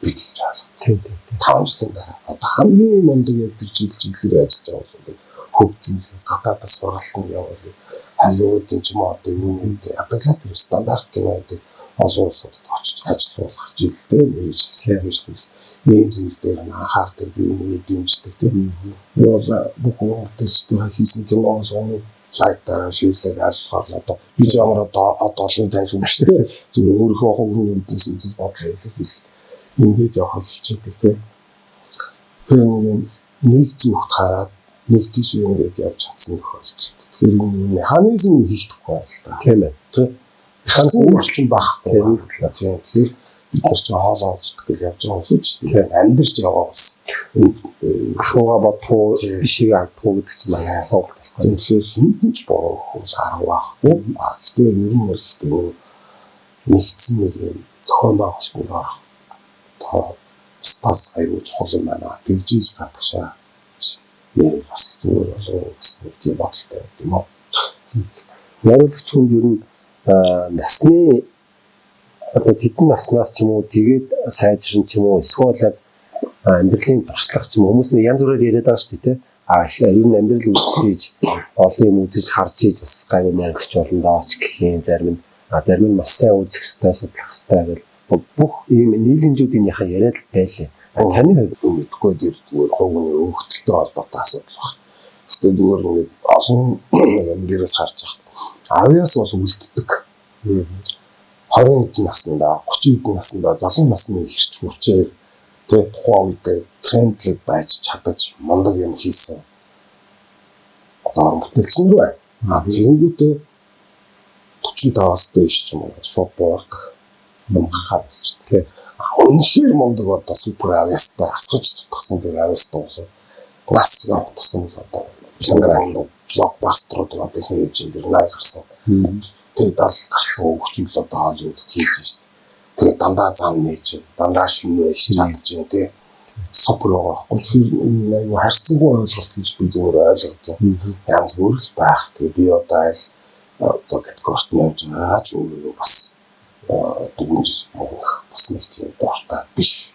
Би тэгж ойлгодог.
Тийм тийм.
5 жилийн дараа одоо хамгийн мундаг яг тэр чиглэлээр ажиллаж байгаа хүмүүсийг хөгжүүлэх, гадаадас сургалтанд явуулах, Холливуудын ч юм уу одоо юуны ядаглаа тэр стандарт кино гэдэг олон улсуудад очиж ажиллуулах жилдээ мэргэжилсэн ийм зүйл дээр нь анхаардаг, биенийг дэмждэг тийм. Би бол бүх уран бүтээлчдийн хийсэн кино болгоны лайк дараа ширлэг алхаар одоо би ч ямар одоо олон танил юм шүү дээ. Зүгээр өөрийнхөө хувийн үднэс үзэл бодлоо илэрхийлэхэд ингээд явахыг хичээдэг тийм. Тэр нэг юм нэг зүгт хараад нэг тийш ингээд явж чадсан тохиолдолд. Тэгэхээр энэ механизм хийхдэггүй байл та.
Тийм ээ.
Тийм. Механизм орчин байхгүй. Тийм. Тэгэхээр бид нар чинь хоолоо олждаг гэж явж байгаа хүмүүс шүү дээ. Амьдарч байгаа бас
ахуйгаа бодох уу, бишийг алдах уу гэдэг чинь бас сонголт
болохгүй. Тэгэхээр хэнд ч буруу хүмүүс арга байхгүй. А гэхдээ ер нь бол гэхдээ нэгдсэн нэг юм зохион байгуулалтанд орох тоо стас аюул чухал юм байна. Тэгжиж гадагшаа гэж нэр бас зүгээр болов гэсэн нэг тийм бодолтой юм уу.
Найруулагч хүнд ер нь насны одоо тэдэн наснаас ч юм уу тэгээд сайжран ч юм уу эсвэл яг амьдралын туршлага ч юм уу хүмүүс нэг янз бүрээр яриад байгаа шүү дээ тий. А ер нь амьдрал үзэж олон юм үзэж харж ийж бас гайгүй найруулагч болно доо ч гэх юм зарим нь зарим нь маш сайн үзэх ёстой, судлах ёстой гэл бүх ийм нийлэмжүүдийн яхаа яриад л байлээ. Таны хувьд
мэдгүй тэр зүгээр хувийн өгөгдөлтэй холбоотой асуудал баг. Гэтэ зүгээр ингээд олон юм дээрээс харж байхад авиас бол үлддэг. 20 хэдэн наснда, 30 хэдэн наснда, залуу насны хэрч хүчээр тэ тухайн үедээ трендлэг байж чадаж мундаг юм хийсэн одоо уран бүтээлч нар байна. А тэгэнгүүтээ 45-аас дээш ч юм уу шууд буурдаг юм гарахаа болчихдог. Үнэхээр мундаг одоо супер авиастай асгаж тутгсан тэр авиастай ус нас явах тусам л одоо шангараа блокбастерууд одоо их хэмжээнд дэр 80 гарсан. Тэгээд 70 гарсан хөгжүүл одоо Холливуудд хийж шít. Тэгээд дандаа зам нээж, дандаа шинэ байж чадж тий. Супер байгаа байхгүй. Тэгэхээр энэ айгу харьцангуй ойлголт гэж би зүгээр ойлгодог. Янз бүр л байх. Тэгээд би одоо аль одоо категорт нь явж байгаа ч өөрийгөө бас дүгнж мөнгөх бас нэг тийм дуртай биш.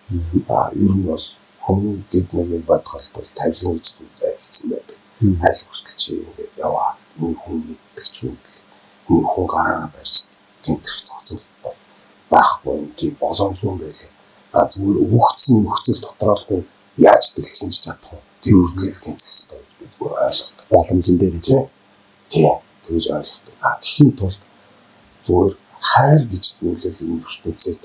А ер нь бол хүн гэд нэг юм бодгол бол тавилан гэж зүйл заягдсан байдаг. Аль хүртэл чи ингээд яваа гэдэг нэг хүн мэддэг ч юм бэл. Нэг хүн гараараа барьж тэмтрэх зохицол байхгүй юм тийм боломжгүй юм байлээ. А зүгээр өгөгдсөн нөхцөл дотроо л хүн яаж дэлчинж чадах вэ? Тэр үргэлж тэмцэх ёстой гэж би зүгээр ойлгодог.
Боломжн дээр
тийм. Тийм. Тэгж ойлгодог. А тэгэхийн тулд зүгээр хайр гэж зүйлэл энэ ертөнцийг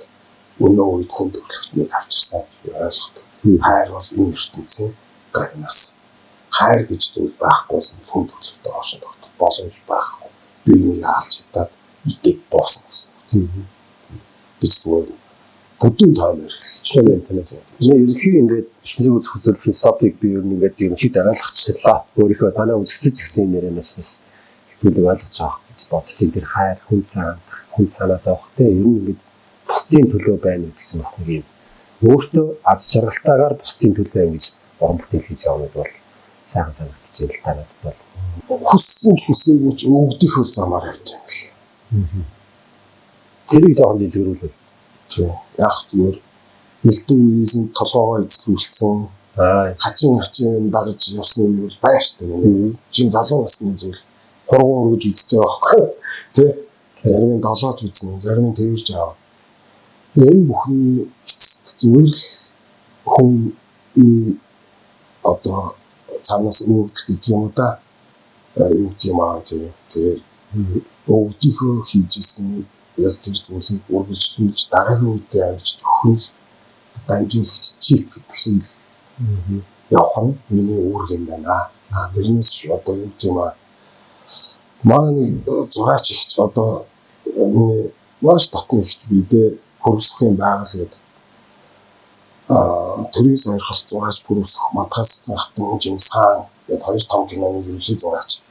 өнөө үед хүн төрөлхтнийг авчирсан гэж би ойлгодог. Хайр бол энэ ертөнцийн гагнаас. Хайр гэж зүйл байхгүйсэн хүн төрөлхтөд оршин тогтох боломж байхгүй. Би энийг алж хятад идэх дуусна гэсэн үг. Гэж зүгээр бүдүүн тоомоор хэлж
байна. Тийм. Ерөнхий ингээд ертөнцийн үзэх үзэл философик би ер нь ингээд ерөнхийдөө ойлгочихлоо. Өөрийнхөө танаа үзэгсэж гисэн юм ярианаас бас зүйлийг ойлгож авах гэж бодож байна. Тэр хайр, хүн санаа, хүн санаа зовхтой ер нь ингээд бусдын төлөө байна гэдэг чинь бас нэг юм өөртөө аз жаргалтайгаар бусдын төлөө ингэж уран бүтээл хийж явна гэдэг бол сайхан санагдчихэв л та надад бол.
Хүссэн ч хүсээгүй ч өвгдийнхөө замаар явж байгаа юм л.
Тэрийг жоохон дэлгэрүүлээ.
Тийм. Яг зүгээр элдв үеийн толгоогоо эзлүүлсэн хачин хачин дагаж явсан үе бол байна шүү дээ. Жин залуу насны зүйл хургуун өргөж үзэж байгаа байхгүй тий. Зарим нь долоож үзнэ, зарим нь тэрвэрж аваа. Тэгээ энэ бүхний эцэст зүгээр л хүний одоо цаанаас өгөгдөл гэдэг юм уу да. Юу гэдэг юм аа тий. Тэгэхээр өвгдийнхөө хийжсэн яг тэр зүйлийг үргэлжлүүлж дараагийн үедээ авчиж өгөх нь Дамжуулагч чип гэдэг шиг явах нь миний үүрэг юм байна. Тэрнээс одоо юу гэх юм аа манай зураач ихч одоо миний маш дотны ихч бидээ хөрвсөх юм байгаль гэдэг төрийн сонирхолт зураач пүрвсөх Мантахаас цахтан Чингис хаан гэдэг хоёр том киноны ерөнхий зураач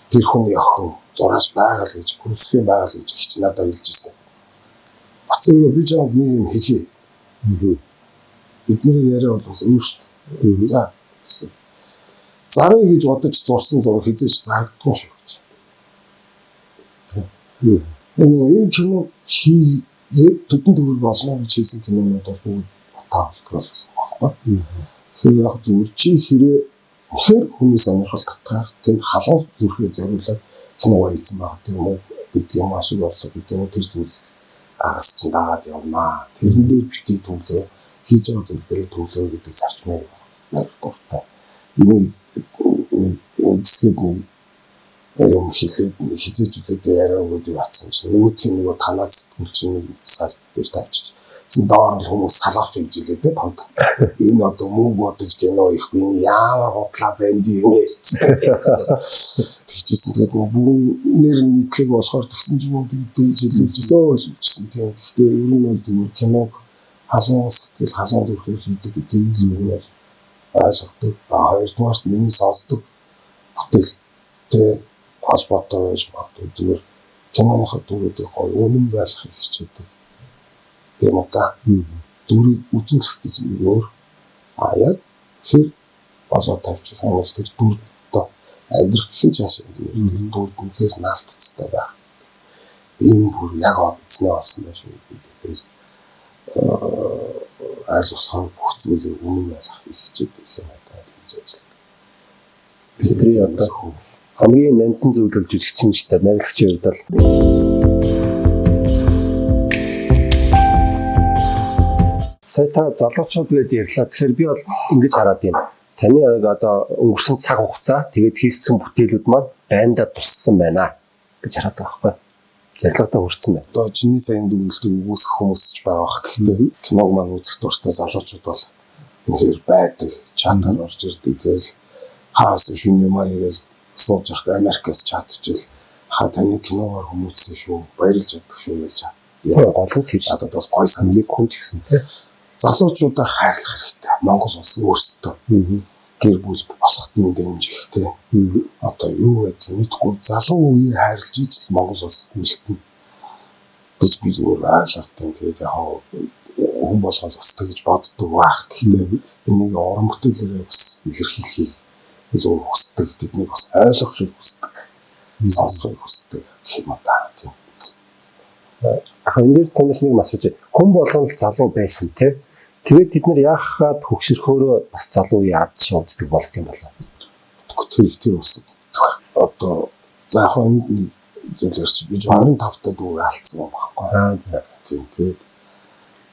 тэр хүний охин зураач байгаль гэж пүрвсөх юм байгаль гэж ихч надад хэлж ирсэн. Бацаа би чамд нэг юм хэлье. Бидний яриа бол бас өөр шүү дээ. За гэсэн. Зарыг гэж бодож зурсан зураг хизээч зарагдгүй шүү гэж. Энэ кино хийгээд тэдэн төгрөг олно гэж хийсэн кинонууд бол бүгд утаа болтгоо гэсэн байхгүй. Тэгэхээр яг зүгээр чи хэрэг үнэхээр хүний сонирхол татгаар тэнд халуун зүрхээ зориулаад кино хийсэн байгаа тэр мөн гэдэг юм ашиг орлого гэдэг юм тэр зүйл араас чинь дагаад явнаа. Тэрэн дээр бити төвлөрөө хийж байгаа зүйл дээр төвлөрөө гэдэг зарчмыг нэг дуртай. Нэг хэсгээд нэг юм хэлээд хизээжүүлээд яриа өгөөд явцсан чинь нөгөөх нь нөгөө танаа сэтгүүл чинь нэг сайт дээр тавьчих. Тэгсэн доор л хүмүүс салаач гэж хэлээд тэ томд. Энэ одоо мөнгө бодож кино ихгүй ямар худлаа байна юм ярьсан. Тэгчихсэн тэгээд нөгөө бүгнээр нийтлэг болохоор тэгсэн чинь мөн тэгж хэлүүлжсэн хэлүүлжсэн тийм. Гэхдээ ер нь бол зүгээр киног халуун сэтгэл халуун зүрхээр хийдэг гэдэг нь ер нь бол ойлгодог. Хоёрдугаарт миний сонсдог бүтээлтэй холбоотой байж магадгүй зүгээр киноныхоо дүрүүдийг гоё үнэн байлгахыг хичээдэг юм уу та. Дүрийг үзүүлэх гэж нэг өөр. Яг хэр болоо тавьчих юм бол тэр дүр одоо амьдрах гэх чааш зүгээр тэр дүр үнэхээр наалтцтай байх. Энэ бүр яг эзнээ олсон байх шүү гэдэг дээр ойлгохоор бүх зүйлийг үнэн байлгахыг хичээдэг юм аа тэгж ажилладаг.
Тэр одоо хамгийн нандин зүйл бол жүжигчин шүү дээ. Найруулагчийн хувьд бол сая та залуучууд гэж ярьлаа. Тэгэхээр би бол ингэж хараад байна. Таны яг одоо өнгөрсөн цаг хугацаа тэгээд хийсэн бүтээлүүд маань байндаа туссан байна гэж хараад байгаа байхгүй. Зорилгодоо хүрсэн байна.
Одоо чиний сайн дүгнэлтийг үгүйсэх хүмүүс ч байгаа бах. Гэхдээ киног маань үзэх дуртай залуучууд бол үнэхээр байдаг. Чатаар орж ирдэг. Тэгэл хаас шүн юм аа яриад сууж байхдаа Америкаас чат хийжэл ха таны киногоор хүмүүцсэн шүү. Баярлж чаддаг шүү гэж чат.
Гол нь тэр
надад бол гой санагдав
хүн ч гэсэн тий.
Залуучуудаа хайрлах хэрэгтэй. Монгол улс өөрсдөө гэр бүл болоход нь дэмжих тий. Одоо юу гэдэг мэдгүй залуу үеийг хайрлаж ижил Монгол улс үлдэнэ гэж би зүгээр ойлгодог. Тэгээд яг хүн болгон бас тэгж боддог байх. Гэхдээ энийг уран бүтээлээрээ бас илэрхийлэхийг илүү хүсдэг. Тэднийг бас ойлгохыг хүсдэг. Сонсохыг хүсдэг гэх юм да. Тийм.
Яг энэ дээр танаас нэг асууж. Хүн болгон л залуу байсан тий. Тэгээд тэд нар яахаад хөгшөрхөөрөө бас залуу үе ад шууздаг болд юм болоо.
Тэр бас одоо за яг энд нэг зүйл ярьчих. Би 25 та дүүгээ алдсан юм баггүй. Тийм тэгээд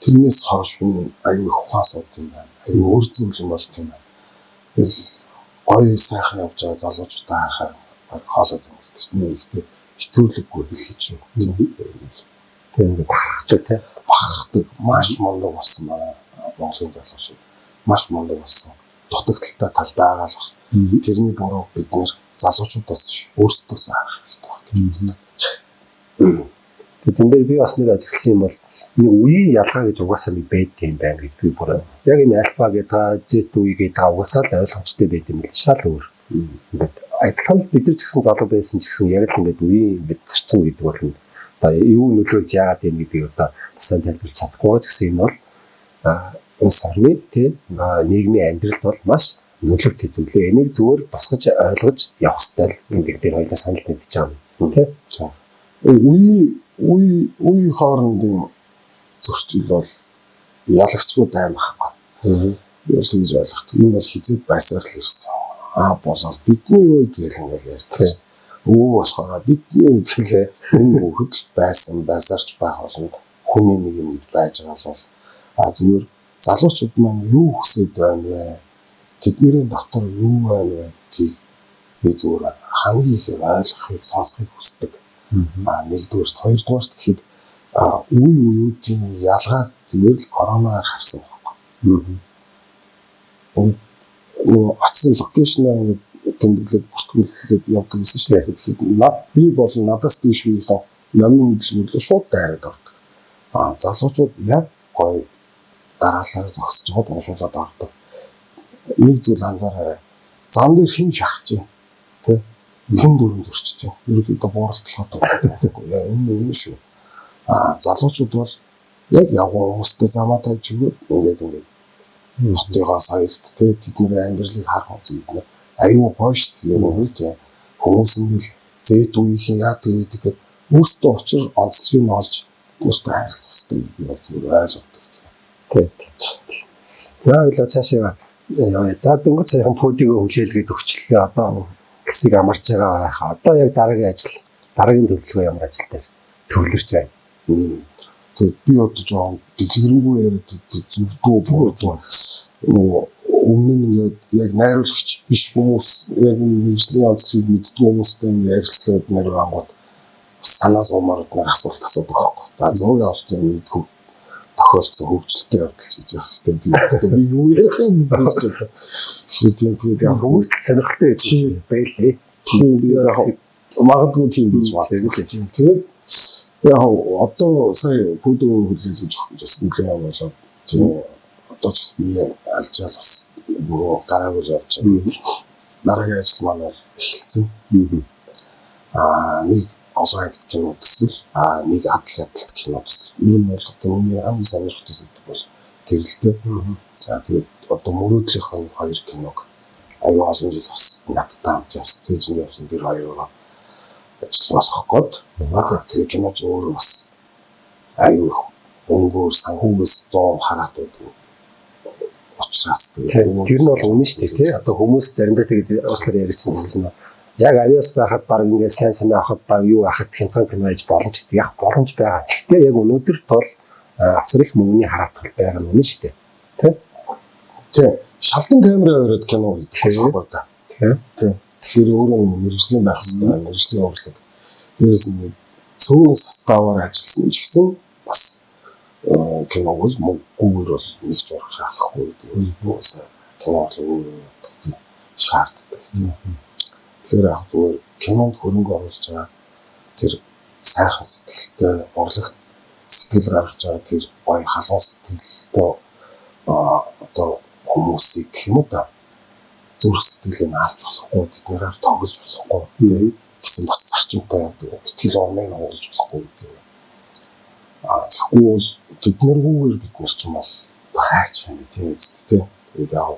тэрнээс хойш хүн аюу их ухаан сууд юм байна. Аюу өөр зүйл юм болт юм байна. Тэгэл гоё сайхан явж байгаа залуучуудаа харахаар баг хоолой зангирдаг чинь ихтэй хэтрүүлэггүй хэлхий шүү.
Тийм ингээд бахархдаг тий.
Бахархдаг. Маш мундаг болсон манай Монголын залуучууд. Маш мундаг болсон. Дутагдaltaй тал байгаа л баг. Тэрний буруу бид нэр залуучуудаас өөрсдөөс харах хэрэгтэй баг гэж үздэг.
Тэгээд энэ дээр би бас нэг ажигласан юм бол нэг үеийн ялгаа гэж угаасаа нэг байдаг юм байна гэж би бүр яг энэ альфа гэдэг Z үе гэдэг угаасаа л ойлгомжтой байд юм л шал өөр. Ингээд адилхан л бид нар ч гэсэн залуу байсан ч гэсэн яг л ингээд үеийн ингээд зарчим гэдэг бол одоо юу нөлөөлж яагаад юм гэдгийг одоо сайн тайлбарлаж чадахгүй ч гэсэн энэ бол улс орны тий нийгмийн амьдралд бол маш нөлөөтэй зүйлээ. Энийг зүгээр тусгаж ойлгож явах хэрэгтэй л гэдэг дээр хоёулаа санал нэгдэж байгаа юм тий.
Үе хоорондын зөрчил бол ялагчгүй дайм байхгүй. Би бол тэгж ойлгох. Энэ бол хизээд байсаар л ирсэн. Болол бидний үед гэл ингээл ярьдаг шүү дээ. Өвөө болохоор бидний үед хэлээ энэ хүүхэд л байсан байсаарч байх болно. Хүний нэг юм гэж байж байгаа бол зүгээр залуучууд маань юу хүсэж байна вэ? Тэдний дотор юу байна вэ гэдгийг би зүгээр хамгийн ихээр ойлгохыг, сонсохыг хүсдэг. Нэгдүгээрт, хоёрдугаарт гэхэд үе үеүүдийн ялгаа зүгээр л коронавиар харсан байхгүй. Нөгөө очсон location-аа ингээд тэмдэглээд бүртгүүлээд явдаг гэсэн шүү дээ. Тэгэхээр би бол надаас дээш үеийн номын дэлгүүрлөө шууд дайраад ордог. А залуучууд яг гоё дараалал зогсож байгаад уншуулад ордог. Нэг зүйл анзаараарай. Зам дээр хэн шахаж байна? Тэ? Хэн дүрм зөрчиж байна? Ерөнхийдөө бууралтлахад байхгүй. Яа энэ үнэн шүү. А залуучууд бол яг явган хүмүүстэй замаа тавьж өгөөд ингээд хотыгоо соёлт тэ тэдний амьдралыг харах үзэг бид нар аюу гоё шүү дээ. Юм тийм хүмүүс ингээл зэт үеийн яадаг гэдэг өөрсдөө учир онцлогийг нь олж тэд нартай харилцах хэрэгтэй би бол зүгээр ойлгодог.
Тийм. За ойлоо цаашаа явъя. За дөнгөж саяхан пүүдийг хүлээлгээд өгчлээ. Одоо хэсэг амарч байгаа байх. Одоо яг дараагийн ажил, дараагийн төлөвлөгөө ямар ажил дээр төвлөрч байна?
Тэгээд би одоо жоохон дэлгэрэнгүй яриад зүвдгүү буруу. Нөгөө өмнө нь ингээд яг найруулагч биш хүмүүс яг мэргэжлийн онцлогийг мэддэг хүмүүстэй ингээд ярилцлагад нэр ангууд санаа зовмоор нар асуулт асуудаг байхгүй. За зураг авалтын үед тохиолдсон хөгжилтэй явдал гэж яах хэрэгтэй. Тэгээд би юу ярих юм бэ гэж одоо. Тэгэхээр тийм тэгээд
яг хүмүүст сонирхолтой гэж байлээ.
Тийм тэгээд яг магадгүй тийм гэж магадгүй. Тийм тэгээд яг одоо сая пүүдөө хүлээлгэж өгөх гэж бас нэлээд юм болоод тийм одоо ч бас би алжаал бас буруу гараагүй л явж байгаа. Дараагийн ажил маань бол эхэлсэн. Нэг олон ангид кино төсөл, нэг адал явдалт кино төсөл. Ер нь бол одоо миний хамгийн сонирхолтой сэдв бол тэр л дээ. За тэгээд одоо мөрөөдлийнхөө нэг хоёр киног аюу олон жил бас надтай хамт явсан, цээжинд явсан тэр хоёроо ажил болох гээд. Тэгээд кино ч өөрөө бас аюу их мөнгөөр санхүүгээс 100 хараат байдаг учраас
тэгээд тэр нь бол үнэн шүү дээ тий. Одоо хүмүүс заримдаа тэгээд уучлаарай яригдсан гэсэн чинь яг авиас байхад баг ингээд сайн санаа авахад баг юу ахад хямдхан кино хийж боломж гэдэг яг боломж байгаа. Гэхдээ яг өнөөдөр тул асар их мөнгөний хараат байгаа нь үнэн шүү дээ. Тэ?
Тий. Шалдан камера өрөөд кино хийх болохгүй да.
Тий.
Тий. Тэгэхээр өөрөө мэргэжлийн байх хэрэгтэй, мэргэжлийн урлаг. Дээрээс нь цөөн составаар ажилласан ч гэсэн бас киног бол мөнгөгүйгээр бол нэг зураг шалахгүй гэдэг нь кино бол өөрөө тийм шаарддаг тийм. Тэгэхээр яг зүгээр кинонд хөрөнгө оруулж байгаа тэр сайхан сэтгэлтэй урлагт сэтгэл гаргаж байгаа тэр гоё халуун сэтгэлтэй одоо хүмүүсийг юм уу да зүрх сэтгэлийг алж болохгүй, тэднэрээр тоглож болохгүй тийм гэсэн бас зарчимтай явдаг. Сэтгэл ормыг хуулж болохгүй гэдэг юм. Тэгэхгүй бол тэднэргүүгээр бид нар ч юм бол хайч юм тийм үст тийм. Тэгээд яг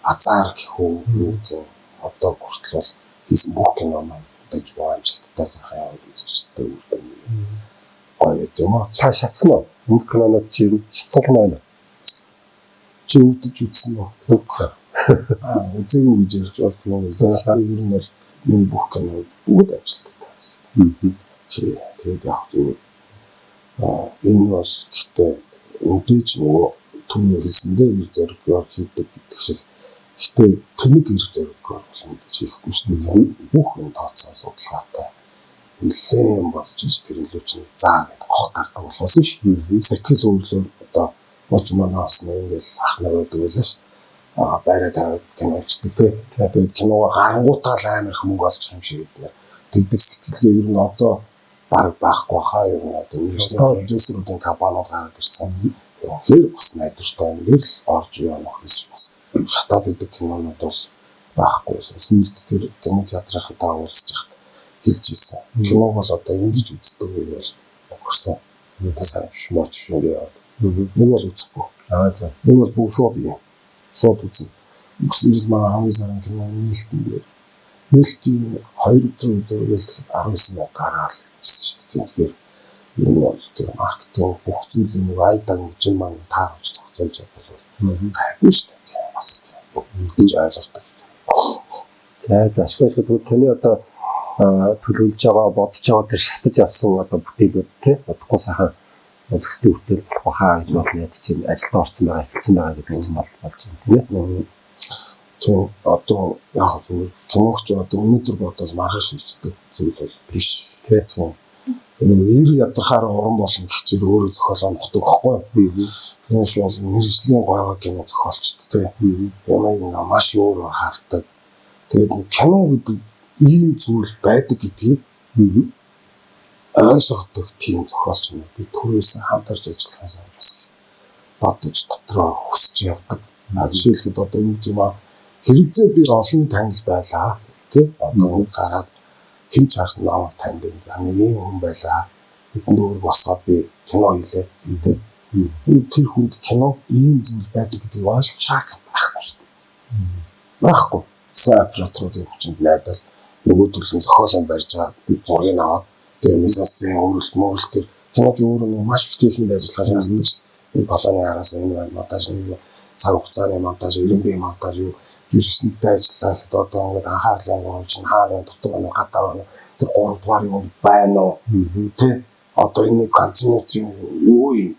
азар гэх үү юу гэдэг одоо хүртэл бол хийсэн бүх кино маань дэж боо амжилттай сайхан яваад үзэгчтэй үр дүн гоё юм аа.
Та шатсан уу? Өмнөх кинонууд чи шатсан кино байна уу?
Чи өвдөж үзсэн үү?
Үзсэн.
Үзээгүй гэж ярьж болдгоо юм. Ер нь бол миний бүх кино бүгд амжилттай байсан. Чи тэгээд яг зүгээр энэ бол гэхдээ мэдээж нөгөө түүний хэлсэндээ эр зоригоор хийдэг гэдэг шиг гэхдээ тэнэг эр зоригоор бол мэдээж хийхгүй шүү дээ. Бүх юм тооцоо судалгаатай нэлээд болж ш тэр илүү чинь заа гэд гох тардаг болохоос биш. Сэтгэл өөрлөө одоо болж манаас нэг ингээл ах нар байдаг байлаа шүү. Байраа тавиад кино хийдэг тий. Тэгээд киногоо гарангуутаа л амар их мөнгө олж юм шиг гэдэг. Тэгдэг сэтгэлгээ ер нь одоо баг байхгүй хаа ер нь одоо мэргэжлийн продюсеруудын компаниуд гараад ирсэн. Тэгээд үнэхээр бас найдвартай юм дээр л орж явах гэж бас шатаад идэг кинонууд бол байхгүй. Сүүлд тэр кино театрынхаа уулзж байхад хэлж ирсэн. Киног бол одоо ингэж үздэг үе бол өнгөрсөн. Сайн шмооч шиг яваад. Нэг бол үзэхгүй.
За.
Нэг бол бүх шууд юм. Шууд үзэн. Өнгөрсөн жил манай хамгийн сарын кино нээлтэн дээр нээлтийн 2 өдрийн зураг 19 мянга гараал гэсэн шүү дээ. Тэгэхээр ер нь бол тэр маркетинг бүх зүйлийг нэг айдан гэж маань тааруулж зохицуулж чадвал гайгүй шүү дээ. Бас гэж ойлголдог.
За за ашгүй тэгвэл таны одоо төлөвлөж байгаа, бодож байгаа тэр шатаж явсан одоо бүтээлүүд тий удахгүй сайхан үзэсгэлэн бүтээл болох байхаа гэж бол найдаж чинь ажилд орсон байгаа, эхэлсэн байгаа гэдэг чинь бол болж байна тийм ээ.
Тийм одоо яг зүгээр киногч одоо өнөөдөр бодвол маргааш хийждэг зүйл бол биш
тийм.
Нэг ир ядрахаар уран болно гэх чинь өөрөө зохиолоо нухдаг байхгүй. Түүнээс бол мэргэжлийн гойгоо кино зохиолчд те. Ямайг ингээ маш өөрөөр хардаг. Тэгээд нэг кино гэдэг ийм зүйл байдаг гэдгийг ойлгодог тийм зохиолч нэг би түрээс хамтарч ажиллахаас бас бодож дотроо хүсэж явдаг. Жишээлбэл одоо юу гэдэг юм аа, хэрэгцээ би олон танил байлаа тий. Одоо нэг гараад хэн ч харсан намайг таньдаг. За нэг ийм хүн байлаа. Тэдэнд өөр босоод би кино хийлээ тий. Тэр хүнд кино ийм зүйл байдаг гэдгийг ойлгох шаардлага байхгүй шүү дээ. Байхгүй. Сайн операторуудын хүчинд найдал нөгөө төрлийн зохиолын барьж байгаа зургийг аваад тэгээ мизансцен өөрөлт мөрөлт тэр киноч өөрөө нэг маш их техник ажиллагаа шаарддаг шүү дээ. Энэ балааны араас энэ монтаж, нэг цаг хугацааны монтаж, 90 монтаж юу жүжигчдтэй ажиллаа гэхэд одоо ингээд анхаарлын гурван чинь хаана дотор байна, гадаа байна, тэр 3 дугаар юм байна уу тий. Одоо энэ continuity юу юм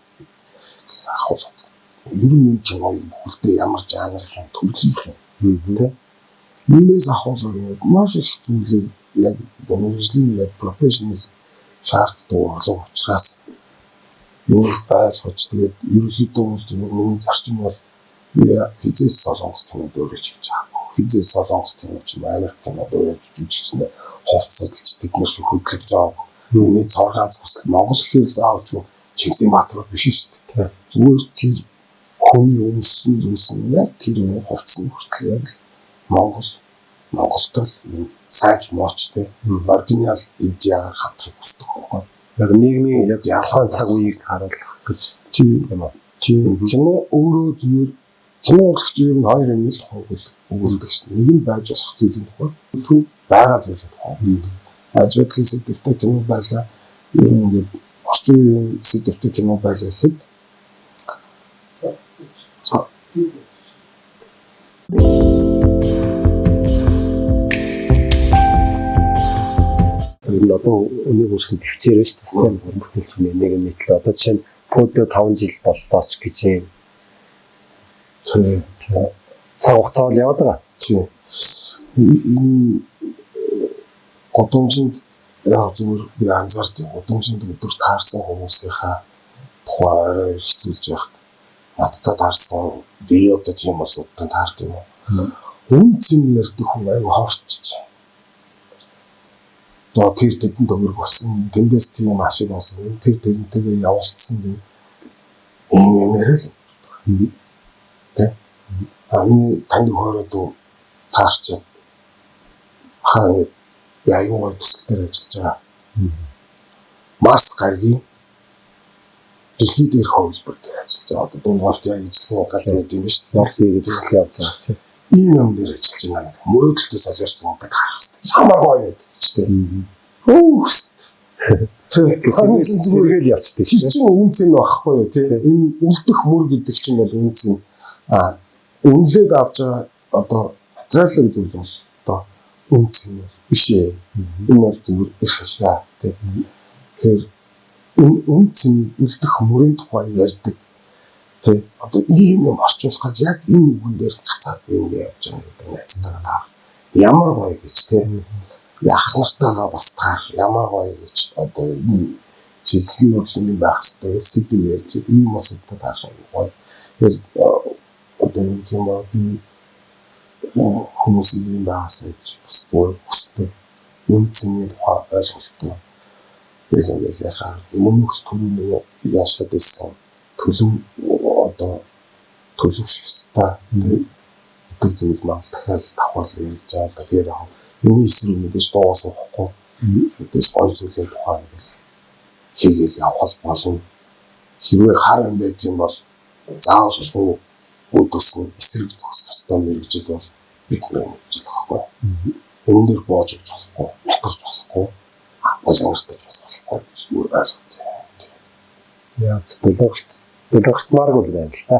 ахуулаад ер нь энэ кино бүхэлдээ ямар жанрын төрлийн юм тий. Үүнээс ахуулаад ингээд маш их зүйлийг яг мэргэжлийн яг professional шаарддаг орлого учраас энийг ойлгож тэгээд ерөнхийдөө бол зүгээр миний зарчим бол би хизээч солонгос кино дөөрэж хийж байгаагүй. Хизээч солонгос кино ч юм Америк кино дөөрэж жүжигчнээ хувцаслж тэд нар шиг хөдлөж байгааг. Миний 6 зүсэл Монгол гэхээр заавал ч Чингисийн бааtruуд биш шүү дээ. Зүгээр тэр хүний өмссөн зүйлс нь яг тэр хувцсны хүртэл яг л Монгол Монголтой л юм сайж моочтой оригинал идеагаар хамтрах хүсдэг байхгүй.
Яг нийгмийн яг ялгаан цаг үеийг харуулах гэж
тийм үү. Тийм кино өөрөө зүгээр кино урлагч ер нь хоёр юмны л тухай өгүүлдэг шин. Нэг нь байж болох зүйлийн тухай, түн байгаа зүйлийн тухай. Аж байдлын сэдвтэй кино байлаа. Ер нь ингээд орчин үеийн сэдвтэй кино байлаа гэхэд
ер нь одоо үнийг үрсэн төвчээр шүү дээ. Уран бүтээлч хүн нэг юм нийтлээ. Одоо жишээ нь Пөдөө 5 жил боллоо ч гэж юм.
Тийм.
Цаг хугацаа бол яваад байгаа.
Тийм. Энэ гудамжинд яг зүгээр би анзаарч гудамжинд өдөр таарсан хүмүүсийнхаа тухай орой хэцүүлж яхад надтай таарсан би одоо тийм улсуудтай таард юм уу. Үн цэн ярьдаг хүн айгу ховчч. Одоо тэр тэдэн төгрөг болсон, тэндээс тийм ашиг олсон, тэр тэрнтэйгээ явуулсан юм ийм юм яриа л. Тэ? А миний танд хөөрөөд таарч хаа ингэ би аюу гой төсөл дээр ажиллаж байгаа. Марс гаргийн дэлхий дээрх хувилбар дээр ажиллаж байгаа. Одоо дунд говьт яг ижлэхэн газар байд юм биш үү?
Марс биеийн төсөл явж байгаа.
Ийм юм дээр ажиллаж байна гэдэг. Мөрөөдөлтөө солиорч унтаг харах хэрэгтэй. Ямар гоё байдаг ч тийм. Хөөхст.
Сэргээл явцдаг.
Тэр чинь үн цэн байхгүй юу тий. Энэ үлдэх мөр гэдэг чинь бол үн цэн. А үнэлээд авч байгаа одоо материалын зүйл бол одоо үн цэн биш ээ. Энэ бол зүгээр эрх ашгаа тий. Тэгэхээр энэ үн цэнийг үлдэх мөрийн тухай ярьдаг. Тэ одоо ийм юм орчуулах гэж яг энэ үгэн дээр гацаад ингэ явж байгаа гэдэг найзтайгаа таарах. Ямар гоё гэж тэ. Ах нартайгаа бас таарах. Ямар гоё гэж одоо энэ чиглэл нь бол юм байх хэвээр сэдв ярьж ийм улсуудтай таарах юм гоё. Тэгэхээр одоо юу гэх юм бэ би хүмүүсийн юм байгаасаа гэж бас зүгээр хүсдэг. Үн цэний тухай ойлголттой. Тэгэл ингээд ярихаар мөнөх түрүү нөгөө яашаад байсан төлөв одоо төлөвшөх ёстой гэдэг зүйл маань дахиад давхар яригдж байгаа л да. Тэгэхээр яг энэний эсрэг мэдээж дуугаас уухгүй мэдээж гол зүйлийн тухай ингээл хийгээл явах болно. Хэрвээ хар юм байт юм бол заавал шууд үүдээс нь эсрэг зогсох ёстой мэргэжил бол бидний мэргэжил байхгүй. Энэ дээр боож өгч болохгүй, матарч болохгүй, болонгортож бас болохгүй гэж зүгээр ойлгож байна.
Яг булгагтмаарг бол байна л та.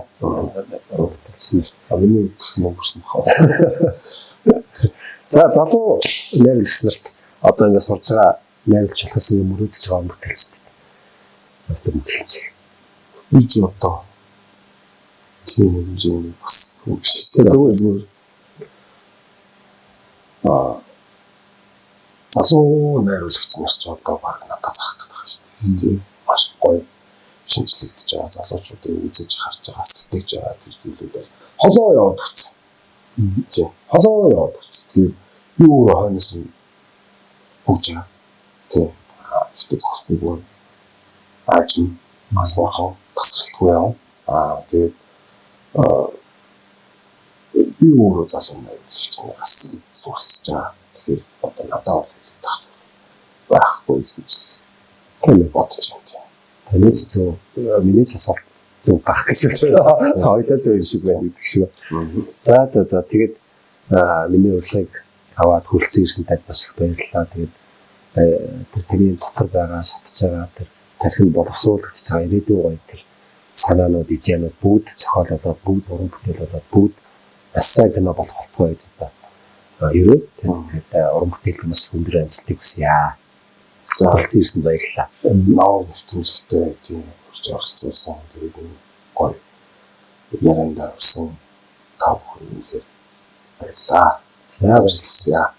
Миний хувьд өнгөрсөн баха.
За залуу найруулагч нарт одоо ингэ сурж байгаа найруулж болохоос юм мөрөөдөж байгаа бүтээлчд бас мөрөлч.
Үгүй ч одоо тийм хэмжээний бас үг шүү дээ. Зүгээр залуу найруулагч нар ч одоо баг надад заах гэдэг байгаа шүү дээ. Маш гоё шинжлэгдэж байгаа, залуучуудыг үзэж харж байгаа, сэтгэж байгаа тэр зүйлүүд бол холоо яваад өгсөн. Тийм. Холоо яваад өгсөн. Тэгэхээр би өөрөө хойноос нь хөгж байгаа. Тийм. Ихтэй зогсохгүй аажим албархан тасралтгүй явна. Тэгээд би өөрөө залуу найруулагч нараас суралцж байгаа. Тэгэхээр одоо надад бол хэлэх зүйл байхгүй гэж
Тийм ээ.
бодож байна.
Таны ч зөв, миний ч асуулт зөв байх гэж байна. Хоёлаа зөв юм шиг байна гэдэг шиг. За, тэгээд миний урилгыг аваад хүрэлцэн ирсэн танд маш их баярлалаа. Тэгээд тэр таны дотор байгаа, шатж байгаа тэр тархинд боловсруулагдаж байгаа ирээдүйн гоё тэр санаанууд, идеанууд бүгд зохиол болоод, бүгд уран бүтээл болоод, бүгд маш сайн кино болох болтугай гэж одоо ерөө. Тэгээд уран бүтээл маш өндөр амжилтыг хүсье.
За,
Хүрэлцэн ирсэнд баярлалаа.
Ноо нэвтрүүлэгтээ тийм урьж оролцуулсан. Тэгээд энэ гоё яриандаа өрсөн та бүхэн үнэхээр баярлалаа.
За, баярлалаа.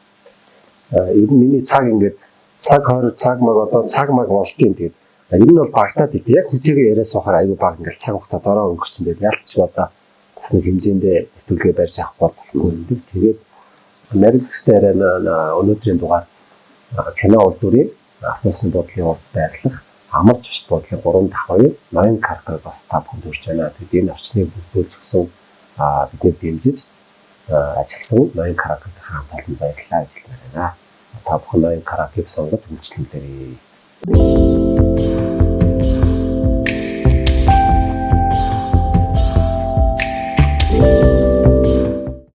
Баярлалаа.
Ер нь миний цаг ингээд цаг 20 цаг маг одоо цаг маг болтын, тэгээд ер нь бол багтаад идэв. Яг хүнтэйгээ яриа суухаар айгүй баг ингээд цаг хугацаа дараа өнгөрсөн. Тэгээд ялцч одоо бас нэг хэмжээндээ нэвтрүүлгээ барьж авах болохгүй юм. Тэгээд наривчтай яриа өнөөдрийн дугаар кино улдуурын автобусны буудлын урд байрлах Амар зочид буудлын 3 давхарын ноён каркаг бас та бүхэнд хүрч байна. Тэгээд энэ орчныг бүрдүүлж өгсөн, бидний дэмжиж ажилласан ноён каркагийн хамт баярлалаа гэж хэлмээр байна. Та бүхэн ноён каракыг сонгож үйлчлүүлээрэй.